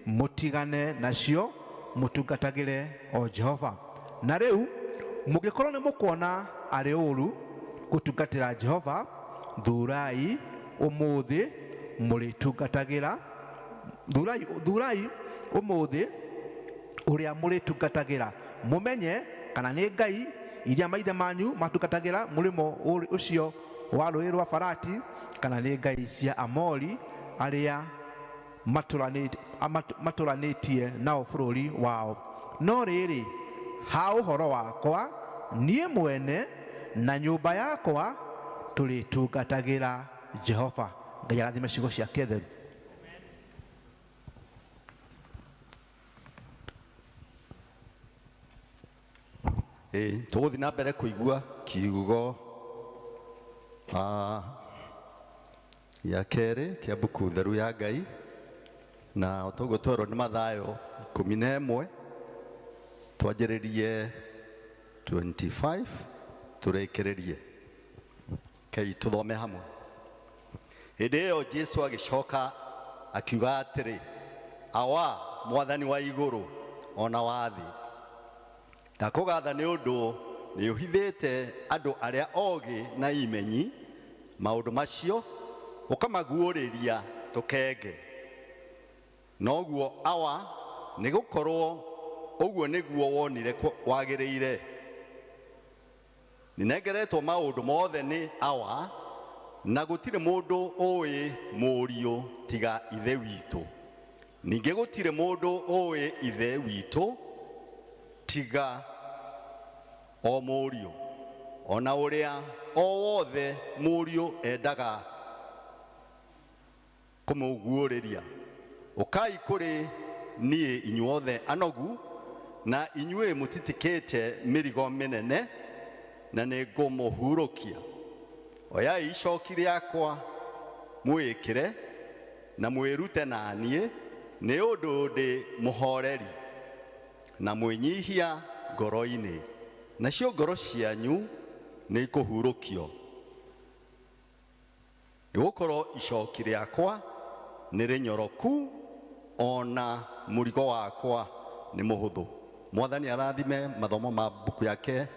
mũtigane nacio, mũtungatagĩre o Jehova. Na rĩu mũngĩkorwo nĩ mũkuona arĩ ũũru gũtungatĩra Jehova, thurai ũmũthĩ mũrĩtungatagĩra, thurai ũmũthĩ ũrĩa mũrĩtungatagĩra, mũmenye kana nĩ ngai iria maithe manyu matungatagĩra mũrĩmo ũcio wa rũũĩ rwa Farati, kana nĩ ngai cia Amori arĩa matũranĩtie nao bũrũri wao. No rĩrĩ, ha ũhoro wakwa niĩ mwene na nyũmba yakwa, tũrĩtungatagĩra Jehova. Ngai arathime ciugo ciake theru. Tũgũthiĩ na mbere kũigua kiugo gĩa kerĩ kĩa mbuku theru ya Ngai, na toguo twerwo nĩ Mathayo 11, twanjĩrĩrie 25 tũrĩkĩrĩrie. Kei tũthome hamwe. Hĩndĩ ĩyo Jesũ agĩcoka akiuga atĩrĩ, Awa, Mwathani wa igũrũ ona wa thĩ, ndakũgatha nĩ ũndũ nĩ ũhithĩte andũ arĩa ogĩ na imenyi maũndũ macio, ũkamaguũrĩria tũkenge. Noguo Awa, nĩ gũkorwo ũguo nĩguo wonire wagĩrĩire. Nĩnengeretwo maũndũ mothe nĩ Awa, na gũtirĩ mũndũ ũĩ Mũriũ tiga Ithe witũ. Ningĩ gũtirĩ mũndũ ũĩ Ithe witũ tiga o Mũriũ, ona ũrĩa o wothe Mũriũ endaga kũmũguũrĩria. Ũkai kũrĩ niĩ inyuothe anogu na inyuĩ mũtitikĩte mĩrigo mĩnene, na nĩngũmũhurũkia. Oyai icoki rĩakwa mwĩĩkĩre na mwĩrute na niĩ, nĩ ũndũ ndĩ mũhoreri na mwĩnyihia ngoro-inĩ, nacio ngoro cianyu nĩikũhurũkio. Nĩgũkorwo icoki rĩakwa nĩ rĩnyoroku, ona mũrigo wakwa nĩ mũhũthũ. Mwathani arathime mathomo ma mbuku yake,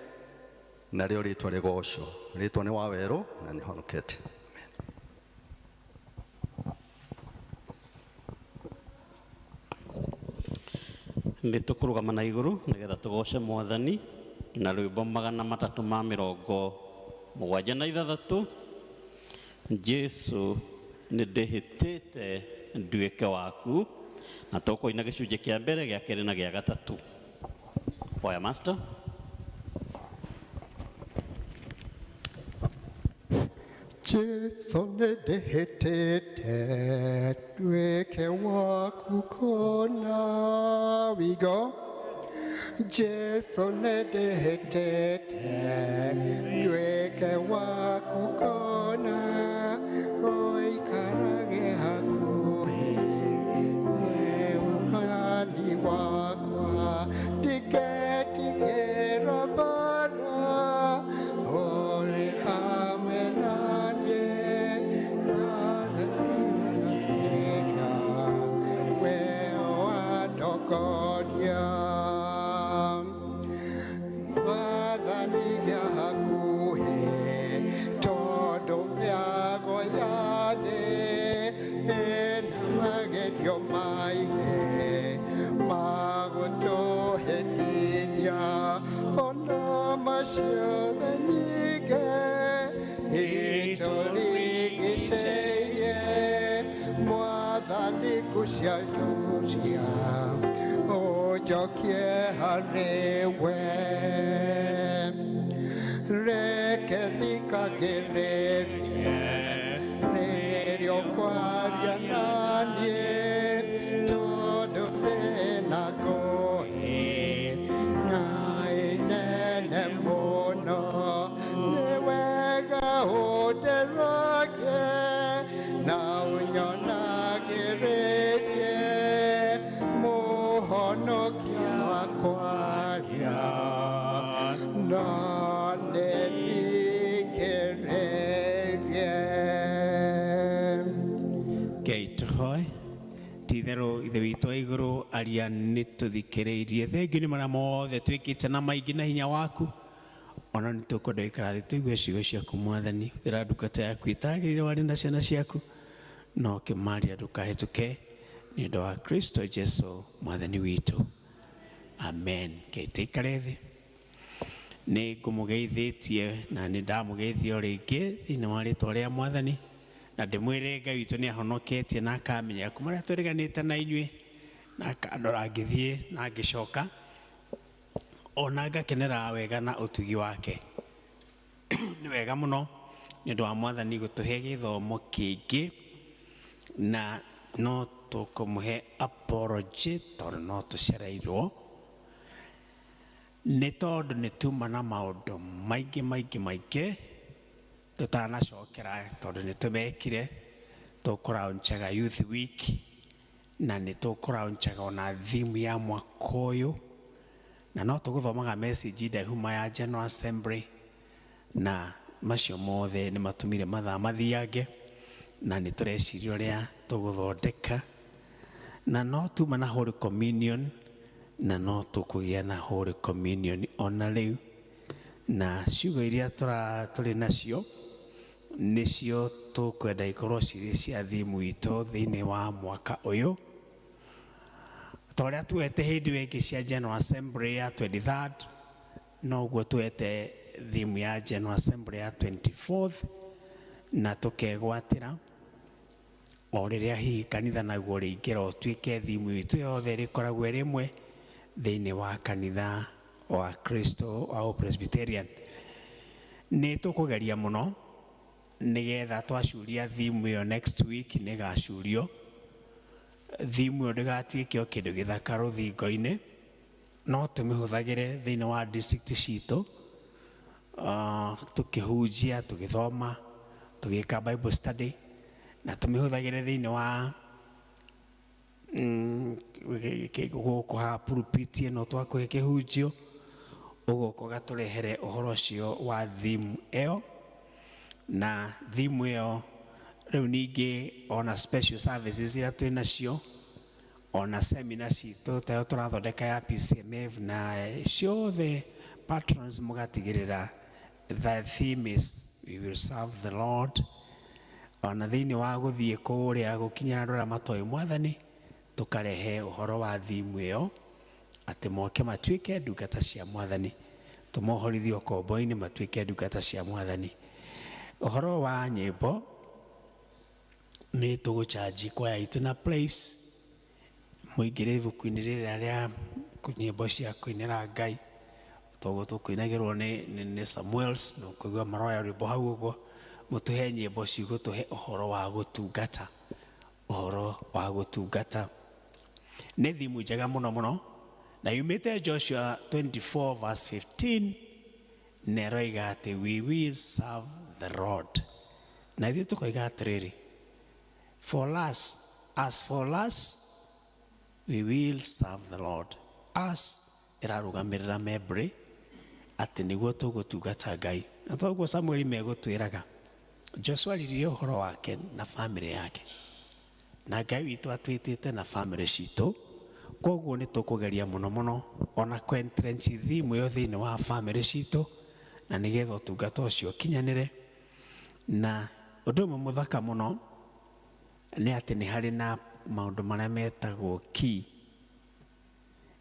narĩo rĩtwa rĩgocwo. Rĩtwa nĩ Wawerũ na nĩhonokete. Nĩ tũkũrũgama na igũrũ nĩgetha tũgoce Mwathani na rwĩmbo 376. Jesũ nĩ ndĩhĩtĩte nduĩke waku, na tũkũina gĩcunjĩ kĩa mbere, gĩa kerĩ na gĩa gatatũ. Oya master. Jesu nĩndĩhĩtĩte nduĩke waku kũna. We go. Jesu nĩndĩhĩtĩte nduĩke waku kũna, ũikarage hakuhĩ nĩ ũhani wakwa, ndigetigĩra mbara, ũrĩ hamwe na niĩ, we wandogoria. Ona maciothe nyingĩ itũrigicĩirie Mwathani ngũciarũcia ũnjokie harĩ we. Reke thikagĩrĩrie rĩrĩa ũkwaria na niĩ, tondũ thĩna ngũĩ na inene mũno. Nĩ wega ũnderoke na ũnyonagĩrĩrie mũhonokia wakwaria na nĩthikĩrĩrie. Ngai tũhoe. Ti-itherũ Ithe witũ wa igũrũ, aria nĩ tũthikĩrĩirie. Thengiũ nĩ marĩa mothe twĩkĩte na maingĩ na hinya waku, ona nĩ tũkwenda gũikara thĩ tũigue ciugo ciaku Mwathani. Hũthĩra ndungata yaku ĩtagĩrĩire warĩ na ciana ciaku, no ũkĩmaria ndũkahĩtũke, nĩ ũndũ wa Kristo Jesu Mwathani witũ, amen. Ngai tũikare thĩ. Nĩ ngũmũgeithĩtie na nĩ ndamũgeithia o rĩngĩ thĩinĩ wa rĩtwa rĩa Mwathani, na ndĩmwĩre Ngai witũ nĩ ahonoketie na akamenyera kuma rĩrĩa twĩrĩganĩte na inyuĩ, na akandora ngĩthiĩ na ngĩcoka, ona ngakenera wega na ũtugi wake. Nĩ wega mũno nĩ ũndũ wa Mwathani gũtũhe gĩthomo kĩingĩ, na no tũkũmũhe apology tondũ no tũcereirwo, nĩ tondũ nĩ tuma na maũndũ maingĩ maingĩ maingĩ tũtanacokera, tondũ nĩ tũmekire. Tũkũraunchaga Youth Week, na nĩ tũkũraunchaga ona theme ya mwaka ũyũ, na no tũgũthomaga message ndaihuma ya General Assembly, na macio mothe nĩ matũmire mathaa mathiange, na nĩ tũreciria ũrĩa tũgũthondeka, na no tuma na Holy Communion, na no tũkũgĩa na Holy Communion ona rĩu, na ciugo iria tũrĩ nacio nĩcio tũkwenda ikorwo cirĩ cia thimu itũ thĩinĩ wa mwaka ũyũ, ta ũrĩa tuete hĩndĩ ĩyo ĩngĩ cia General Assembly ya 23rd, noguo tuete thimu ya General Assembly ya 24th, na tũkegwatĩra o rĩrĩa hihi kanitha naguo rĩingĩra ũtuĩke thimu itũ yothe ĩrĩkoragwo ĩrĩ ĩmwe thĩinĩ wa kanitha wa Kristo wa Presbyterian. Nĩ tũkũgeria mũno nĩgetha twacuria thimu ĩyo next week, nĩgacurio thimu ĩyo ndĩgatuĩke o kĩndũ gĩthaka rũthingo-inĩ, no tũmĩhũthagĩre thĩinĩ wa district citũ, tũkĩhunjia, tũgĩthoma, tũgĩka Bible study, na tũmĩhũthagĩre thĩinĩ wa gũkũ ha pulpit ĩno twakũhe kĩhunjio, ũgũka ũgatũrehere ũhoro ũcio wa thimu ĩyo. Na thimu ĩyo rĩu ningĩ ona special services iria twĩ nacio, ona seminar citũ ta ĩyo tũrathondeka ya PCMF, na ciothe patrons mũgatigĩrĩra the theme is we will serve the Lord. Ona thĩinĩ wa gũthiĩ kũrĩa gũkinyĩra andũ arĩa matoĩ Mwathani, tũkarehe ũhoro wa thimu ĩyo atĩ moke matuĩke ndungata cia Mwathani, tũmohorithie ũkombo-inĩ matuĩke ndungata cia Mwathani. Ũhoro wa nyĩmbo nĩ tũgũchanji kwaya itũ na place, mũingĩre ibuku-inĩ rĩrĩa rĩa nyĩmbo cia kũinĩra Ngai, toguo tũkũinagĩrwo nĩ Samuels, na ũkũigua maroya rwĩmbo hau ũguo, mũtũhe nyĩmbo cigũtũhe ũhoro wa gũtungata, ũhoro wa gũtungata. Nĩ thimu njega mũno mũno, na yumĩte Joshua 24 verse 15, na ĩroiga atĩ we will serve the Lord. Na ithuĩ tũkoiga atĩrĩrĩ, for us, as for us, we will serve the Lord. Us ĩrarũgamĩrĩra membrĩ atĩ nĩguo tũgũtungata Ngai. Na toguo Samueli megũtwĩraga, Joshua aririe ũhoro wake na famĩlĩ yake, na Ngai witũ atwĩtĩte na famĩlĩ citũ, koguo nĩ tũkũgeria mũno mũno ona kũ-entrench theme ĩyo thĩinĩ wa famĩlĩ citũ, na nĩgetha ũtungata ũcio ũkinyanĩre. Na ũndũ ũmwe mũthaka mũno nĩ atĩ nĩ harĩ na maũndũ marĩa metagwo key,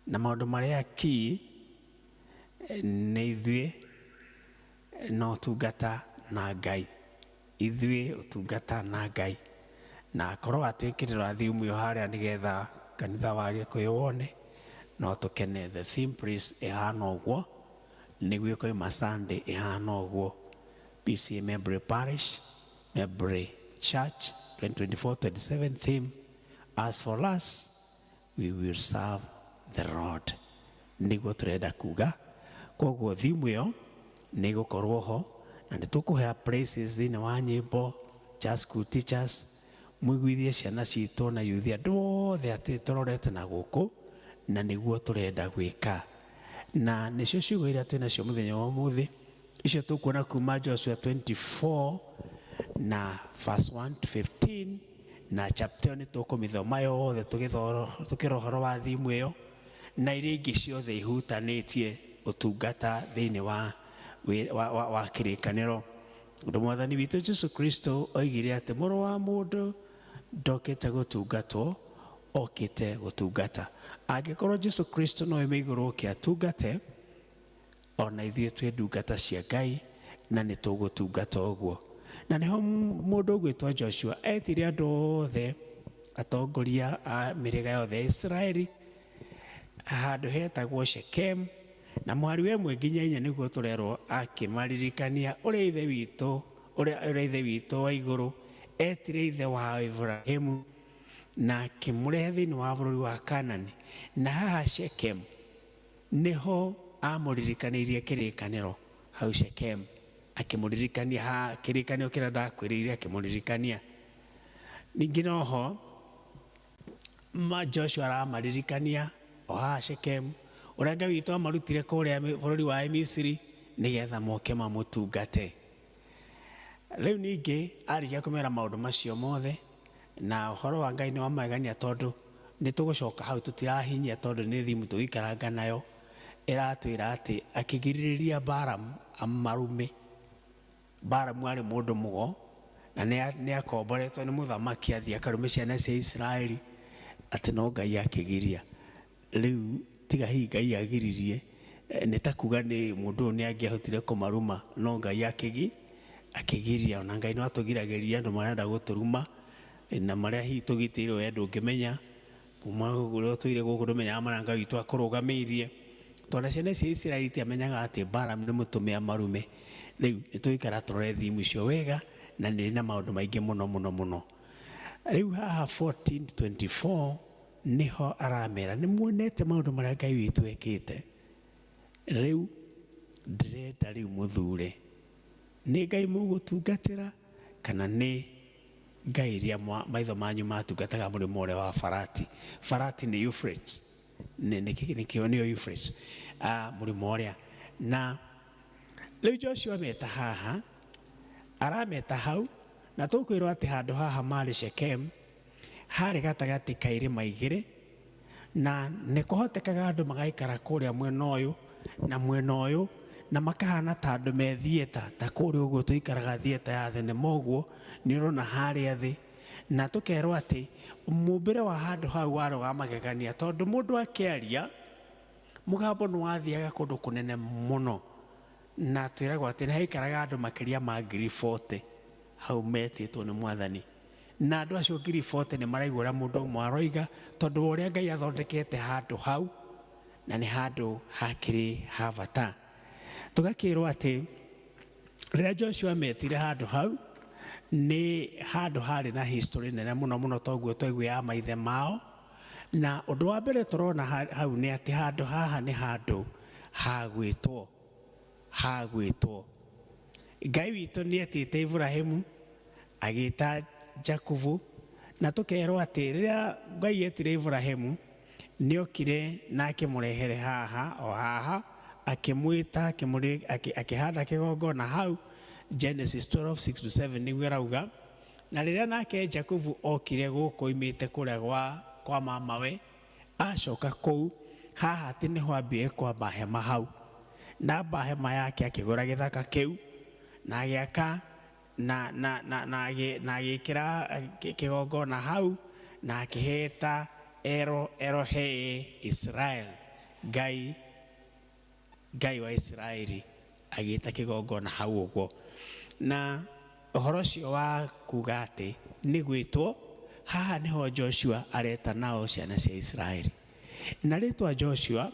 na maũndũ marĩa key Nĩ ithuĩ na ũtungata na Ngai, ithuĩ ũtungata na Ngai, na korwo watwĩkĩrĩra theme ĩyo harĩa nĩgetha kanitha wa Gĩkũyũ wone no tũkene. The theme please ĩhana ũguo nĩguo ĩkoima Sunday ĩhana ũguo. PCEA Membley Parish, Membley Church 2024-27 theme, as for us we will serve the Lord, nĩguo tũrenda kuga. Koguo theme ĩyo nĩ ĩgũkorwo ho na nĩ tũkũhea praises thĩinĩ wa nyĩmbo. Just school teachers, mũiguithie ciana citũ na yuthi andũ othe atĩ tũrorete na gũkũ na nĩguo tũrenda gwĩka. Na nĩcio ciugo iria twĩ nacio mũthenya wa ũmũthĩ, icio tũkuona kuma Joshua 24 na verse 1 to 15, na chapter ĩyo nĩ tũkũmĩthoma yothe tũkĩrora ũhoro wa theme ĩyo na iria ingĩ ciothe ihutanĩtie ũtungata thĩinĩ wa kĩrĩkanĩro. Ũndũ mwathani witũ Jesu Kristo oigire atĩ mũrũ wa mũndũ ndokĩte gũtungatwo, okĩte gũtungata. Angĩkorwo Jesu Kristo no oime igũrũ oke atungate, ona ithuĩ twĩ ndungata cia Ngai na nĩ tũgũtungata ũguo. Na nĩho mũndũ ũgwĩtwo Joshua etire andũ othe atongoria a mĩhĩrĩga yothe ya Isiraeli handũ hetagwo Shechem, na mũhari wa 1 nginya 4 nĩguo tũrerwo akĩmaririkania ũrĩa ithe witũ, ũrĩa ithe witũ wa igũrũ etire ithe wa Ibrahimu na akĩmũrehe thĩinĩ wa bũrũri wa Kanani. Na haha Shechem nĩho amũririkanĩirie kĩrĩkanĩro, hau Shechem akĩmũririkania ha kĩrĩkanĩro kĩrĩa ndakwĩrĩire akĩmũririkania. Ningĩ noho ma Joshua aramaririkania o haha Shechem ũrĩa Ngai witũ amarutire kũrĩa bũrũri wa Misiri nĩgetha moke mamũtungate. Rĩu ningĩ arĩkia kũmera maũndũ macio mothe, na ũhoro wa Ngai nĩ wa magegania tondũ nĩ tũgũcoka hau tũtirahinyia tondũ nĩ theme tũgũikaranga nayo ĩratwĩra atĩ akĩgirĩrĩria Balamu amarume. Balamu arĩ mũndũ mũgo na nĩ akomboretwo nĩ mũthamaki athiĩ akarume ciana cia Isiraeli, atĩ no Ngai akĩgiria. Rĩu tiga hihi Ngai agiririe, nĩ ta kuga nĩ mũndũ ũyũ nĩ angĩahotire kũmaruma, no Ngai akĩgiria. Ona Ngai no atũgiragĩria andũ marenda gũtũruma na marĩa hihi tũgitĩirwo we ndũngĩmenya kuma ũrĩa ũtũire gũkũ ndũmenyaga marĩa Ngai witũ akũrũgamĩirie. Tondũ ciana cia Isiraeli itiamenyaga atĩ Balamu nĩ mũtũme amarume. Rĩu nĩ tũgũikara tũrore theme icio wega na nĩ na maũndũ maingĩ mũno mũno mũno. Rĩu haha 14:24 nĩho aramera nĩ muonete maũndũ marĩa Ngai witũ ekĩte. Rĩu ndĩrenda rĩu mũthure nĩ Ngai mũgũtungatĩra kana nĩ Ngai iria maitho manyu matungataga mũrĩmo ũrĩa wa Farati. Farati nĩ Euphrates, nĩkĩo nĩyo Euphrates, mũrĩmo ũrĩa. Na rĩu Joshua meta haha, arameta hau, na tũkwĩrwo atĩ handũ haha marĩ Shechem harĩ gatagatĩ ka irĩma igĩrĩ, na nĩ kũhotekaga andũ magaikara kũrĩa mwena ũyũ na mwena ũyũ, na makahana ta andũ me theatre, ta kũrĩa ũguo tũikaraga theatre ya thenema ũguo, nĩ ũrona harĩa thĩ. Na tũkerwo atĩ mũmbĩre wa handũ hau warĩ wa magegania tondũ mũndũ akĩaria mũgambo nĩ wathiaga kũndũ kũnene mũno, na twĩragwo atĩ nĩ haikaraga andũ makĩria ma 40,000 hau metĩtwo nĩ mwathani. Na andũ acio 40,000 nĩ maraigua ũrĩa mũndũ ũmwe aroiga tondũ wa ũrĩa Ngai athondekete handũ hau, na nĩ handũ hakĩrĩ ha bata. Tũgakĩrwo atĩ rĩrĩa Joshua metire handũ hau nĩ handũ harĩ na history nene mũno mũno toguo twaigua ya maithe mao. Na ũndũ wa mbere tũrona hau nĩ atĩ handũ haha nĩ handũ ha gwĩtwo, ha gwĩtwo. Ngai witũ nĩ etĩte Ibrahimu agĩta Jakubu, na tũkerwo atĩ rĩrĩa Ngai etire Ibrahimu nĩ okire na akĩmũrehere haha o haha, akĩmwĩta, akĩhanda kĩgongona hau. Genesis 12:6-7 nĩguo ĩrauga. Na rĩrĩa nake Jakubu okire gũkũ oimĩte kũrĩa kwa mamawe, acoka kũu haha atĩ nĩho ambire kwamba hema hau, na amba hema yake akĩgũra gĩthaka kĩu na agĩaka na agĩkĩra kĩgongona hau na akĩheta Elohe Israel, Ngai Ngai wa Isiraeli agĩta kĩgongona hau ũguo. Na ũhoro ũcio wa kuga atĩ nĩ gwĩtwo, haha nĩho Joshua areta nao ciana cia Isiraeli. Na rĩtwa Joshua,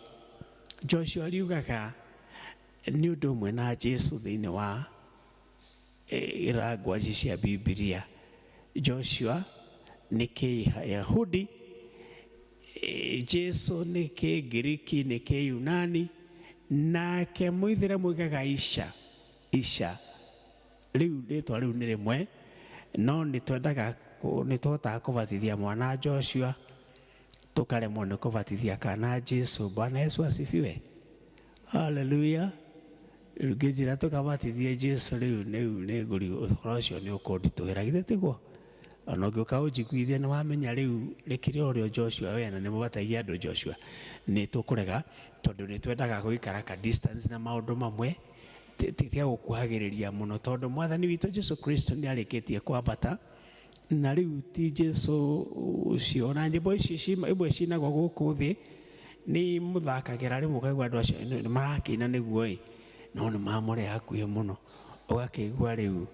Joshua riugaga nĩ ũndũ ũmwe na Jesu thĩinĩ wa language cia Bibilia. Joshua nĩ Kĩyahudi, Jesu nĩ Kĩngiriki, nĩ Kĩyunani, nake Mũithĩramu oigaga Isha, Isha. Rĩu rĩtwa rĩu nĩ rĩmwe, no nĩ twendaga nĩ tũhotaga kũbatithia mwana Joshua, tũkaremwo nĩ kũbatithia kana Jesu. Bwana Yesu asifiwe. Haleluya. Ngĩnjĩra tũkabatithie Jesu rĩu rĩu nĩ ngũri ũhoro ũcio nĩ ũkũnditũhĩra, githĩ tiguo? Ona ũngĩũka ũnjiguithie nĩ wamenya rĩu rĩkĩrĩ o rĩo Joshua we na nĩ mũbatagia andũ Joshua, nĩ tũkũrega tondũ nĩ twendaga gũikara ka distance na maũndũ mamwe, tiga gũkuhagĩrĩria mũno tondũ mwathani witũ Jesu Kristo nĩ arĩkĩtie kwambata na rĩu ti Jesu ũcio. Na nyĩmbo ici imwe cinagwo gũkũ thĩ nĩ mũthakagĩra rĩmwe ũkaigua andũ acio nĩ marakĩina nĩguo ĩ, no nĩ mamũre hakuhĩ mũno ũgakĩigua rĩu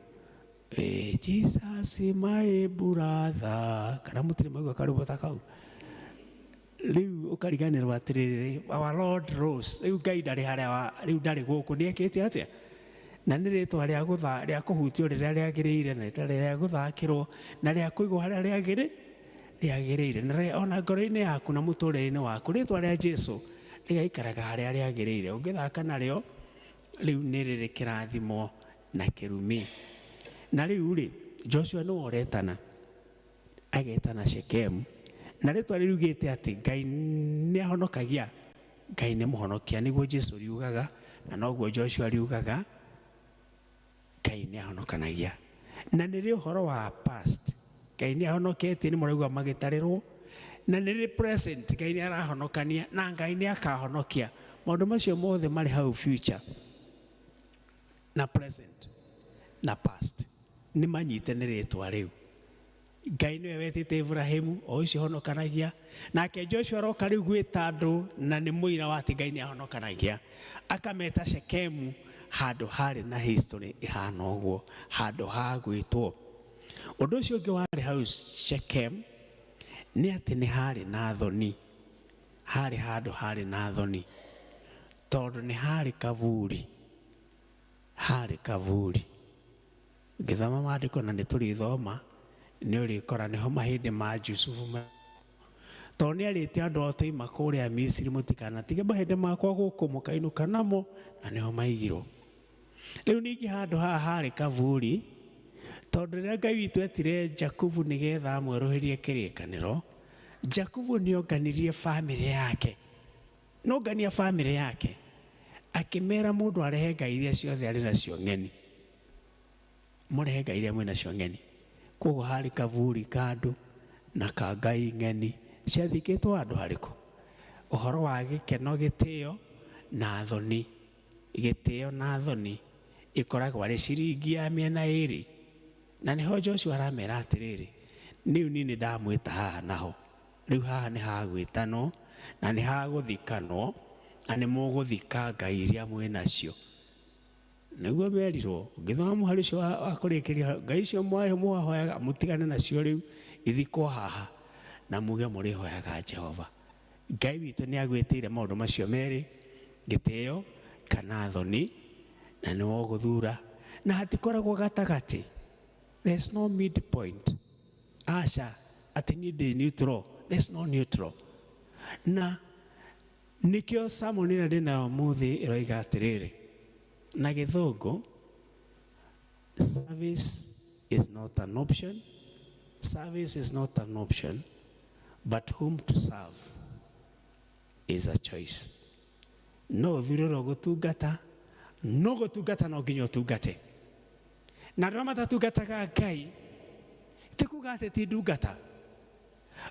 Jesus my brother, kana mũtirĩ maigua karwĩmbo ta kau. Rĩu ũkariganĩrwo atĩrĩrĩ, our Lord rose. Rĩu Ngai ndarĩ harĩa, rĩu ndarĩ gũkũ, nĩ ekĩte atĩa? Na nĩ rĩtwa rĩa kũhutio rĩrĩa rĩagĩrĩire, na rĩtarĩ rĩa gũthakĩrwo, na rĩa kũigwo harĩa rĩagĩrĩire, na ona ngoro-inĩ yaku na mũtũrĩre-inĩ waku, rĩtwa rĩa Jesu rĩgaikaraga harĩa rĩagĩrĩire. Ũngĩthaka narĩo rĩu nĩ rĩrĩ kĩrathimo na kĩrumi. Na rĩu rĩ, Joshua nĩwe ũretana, agetana Shekemu, na rĩtwa rĩrugĩte atĩ Ngai nĩ ahonokagia, Ngai nĩ mũhonokia, nĩguo Jesu riugaga, na noguo Joshua riugaga, Ngai nĩ ahonokanagia. Na nĩ rĩ ũhoro wa past, Ngai nĩ ahonoketie, nĩ mũraigua magĩtarĩrwo, na nĩ rĩ present, Ngai nĩ arahonokania, na Ngai nĩ akahonokia. Maũndũ macio mothe marĩ hau future na present na past nĩ manyite nĩ rĩtwa rĩu. Ngai nĩwe wetĩte Ibrahimu, o ũcio honokanagia, nake Joshua aroka rĩu gwĩta andũ na nĩ mũira wa atĩ Ngai nĩ ahonokanagia, akameta Shekemu handũ harĩ na history ĩhana ũguo, handũ ha gwĩtwo. Ũndũ ũcio ũngĩ warĩ hau Shekem nĩ atĩ nĩ harĩ na thoni, harĩ handũ harĩ na thoni, tondũ nĩ harĩ kaburi, harĩ kaburi. Ngĩthoma maandĩko na nĩ tũrĩthoma, nĩ ũrĩkora nĩho mahĩndĩ ma Jusufu tondũ nĩ arĩte andũ ao tũima kũrĩa Misiri, mũtikanatige mahĩndĩ makwa gũkũ mũkainũka namo, na nĩho maigirwo. Rĩu ningĩ handũ haha harĩ kaburi, tondũ rĩrĩa Ngai witũ etire Jakubu nĩgetha amwerũhĩrie kĩrĩkanĩro, Jakubu nĩonganirie bamĩrĩ yake, nongania bamĩrĩ yake, akĩmera mũndũ arehe ngai iria ciothe arĩ nacio ng'eni, mũrehe ngai iria mwĩ nacio ng'eni. Koguo harĩ kaburi ka andũ na ka ngai ng'eni ciathikĩtwo handũ harĩkũ? Ũhoro wa gĩkeno, gĩtĩo na thoni. Gĩtĩo na thoni ĩkoragwo arĩ ciringi ya mĩena ĩrĩ. Na nĩho Joshua aramera atĩrĩrĩ, rĩu niĩ nĩ ndamwĩta haha naho, rĩu haha nĩ hagwĩtanwo na nĩ hagũthikanwo, na nĩ mũgũthika ngai iria mwĩ nacio. Nĩguo merirwo, ũngĩthoma mũhari ũcio wa kũrĩkĩria, ngai icio mwahoyaga mũtigane nacio rĩu ithikwo haha, na muge mũrĩhoyaga Jehova. Ngai witũ nĩ agwĩtĩire maũndũ macio merĩ, gĩtĩo kana thoni, na nĩwe ũgũthura, na hatikoragwo gatagatĩ. There's no midpoint. Aca, atĩ niĩ ndĩ neutral. There's no neutral. Na nĩkĩo sermon ĩrĩa ndĩnayo ũmũthĩ ĩroiga atĩrĩrĩ, na gĩthũngũ, service is not an option. Service is not an option, but whom to serve is a choice. No ũthure ũrĩa ũgũtungata, no gũtungata no nginya ũtungate. Na andũ arĩa matatungataga Ngai, ti kuga atĩ ti ndungata.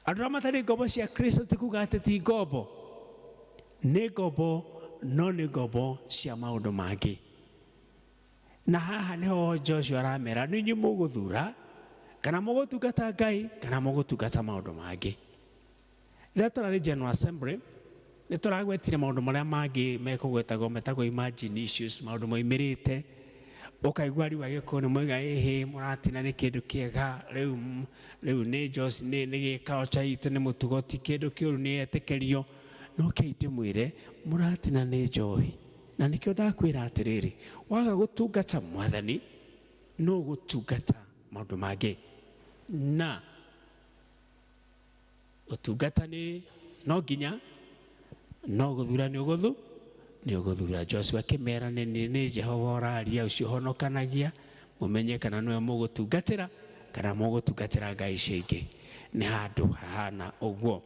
Andũ arĩa matarĩ ngombo cia Kristo ti kuga atĩ ti ngombo. Nĩ ngombo, no nĩ ngombo cia maũndũ mangĩ. Na haha nĩho Joshua aramera, nĩ inyuĩ mũgũthura kana mũgũtungata Ngai kana mũgũtungata maũndũ mangĩ. Rĩrĩa tũrarĩ General Assembly, Nĩ tũragwetire maũndũ marĩa mangĩ mekũgwetagwo metagwo imagine issues, maũndũ moimĩrĩte ũkaigua rĩu Agĩkũyũ nĩ moiga ĩhĩ mũratina nĩ kĩndũ kĩega, rĩu rĩu nĩ Jos nĩ nĩ culture itũ, nĩ mũtugo, ti kĩndũ kĩũru, nĩ etĩkĩrio. No kĩi ndĩmwĩre, mũratina nĩ njohi, na nĩkĩo ndakwĩra atĩrĩrĩ, waga gũtungata Mwathani no gũtungata maũndũ mangĩ, na ũtungata nĩ no nginya no gũthura nĩ ũgũthu nĩ ũgũthura. Joshua akĩmera nĩ nĩ Jehova ũraria, ũcio ũhonokanagia, mũmenye kana nĩwe mũgũtungatĩra kana mũgũtungatĩra ngai icio ingĩ. Nĩ handũ hahana ũguo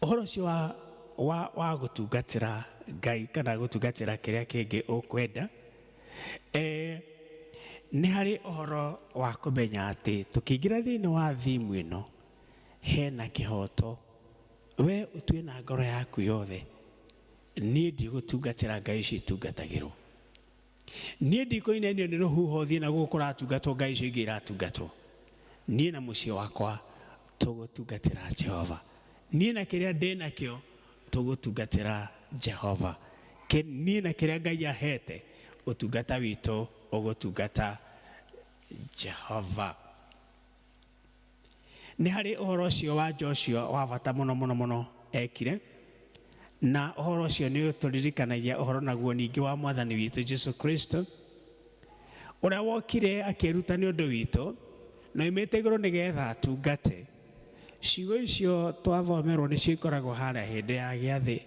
ũhoro ũcio wa gũtungatĩra Ngai kana gũtungatĩra kĩrĩa kĩngĩ ũkwenda. Nĩ harĩ ũhoro wa kũmenya atĩ tũkĩingĩra thĩinĩ wa thimu ĩno hena kĩhoto, we ũtue na ngoro yaku yothe, niĩ ndigũtungatĩra ngai icio itungatagĩrwo, niĩ ndikũinenio nĩ rũhuho thiĩ na gũkũ kũratungatwo ngai icio ingĩ iratungatwo, niĩ na mũciĩ wakwa tũgũtungatĩra Jehova, niĩ na kĩrĩa ndĩ nakĩo tũgũtungatĩra Jehova, niĩ na kĩrĩa Ngai ahete ũtungata witũ ũgũtungata Jehova. Nĩ harĩ ũhoro ũcio wa Joshua wa bata mũno mũno mũno ekire, na ũhoro ũcio nĩ ũtũririkanagia ũhoro naguo ningĩ wa Mwathani witũ Jesu Kristo, ũrĩa wokire akĩĩruta nĩ ũndũ witũ na oimĩte igũrũ nĩgetha atungate. Ciugo icio twathomerwo nĩcio ikoragwo harĩa hĩndĩ ya gĩathĩ.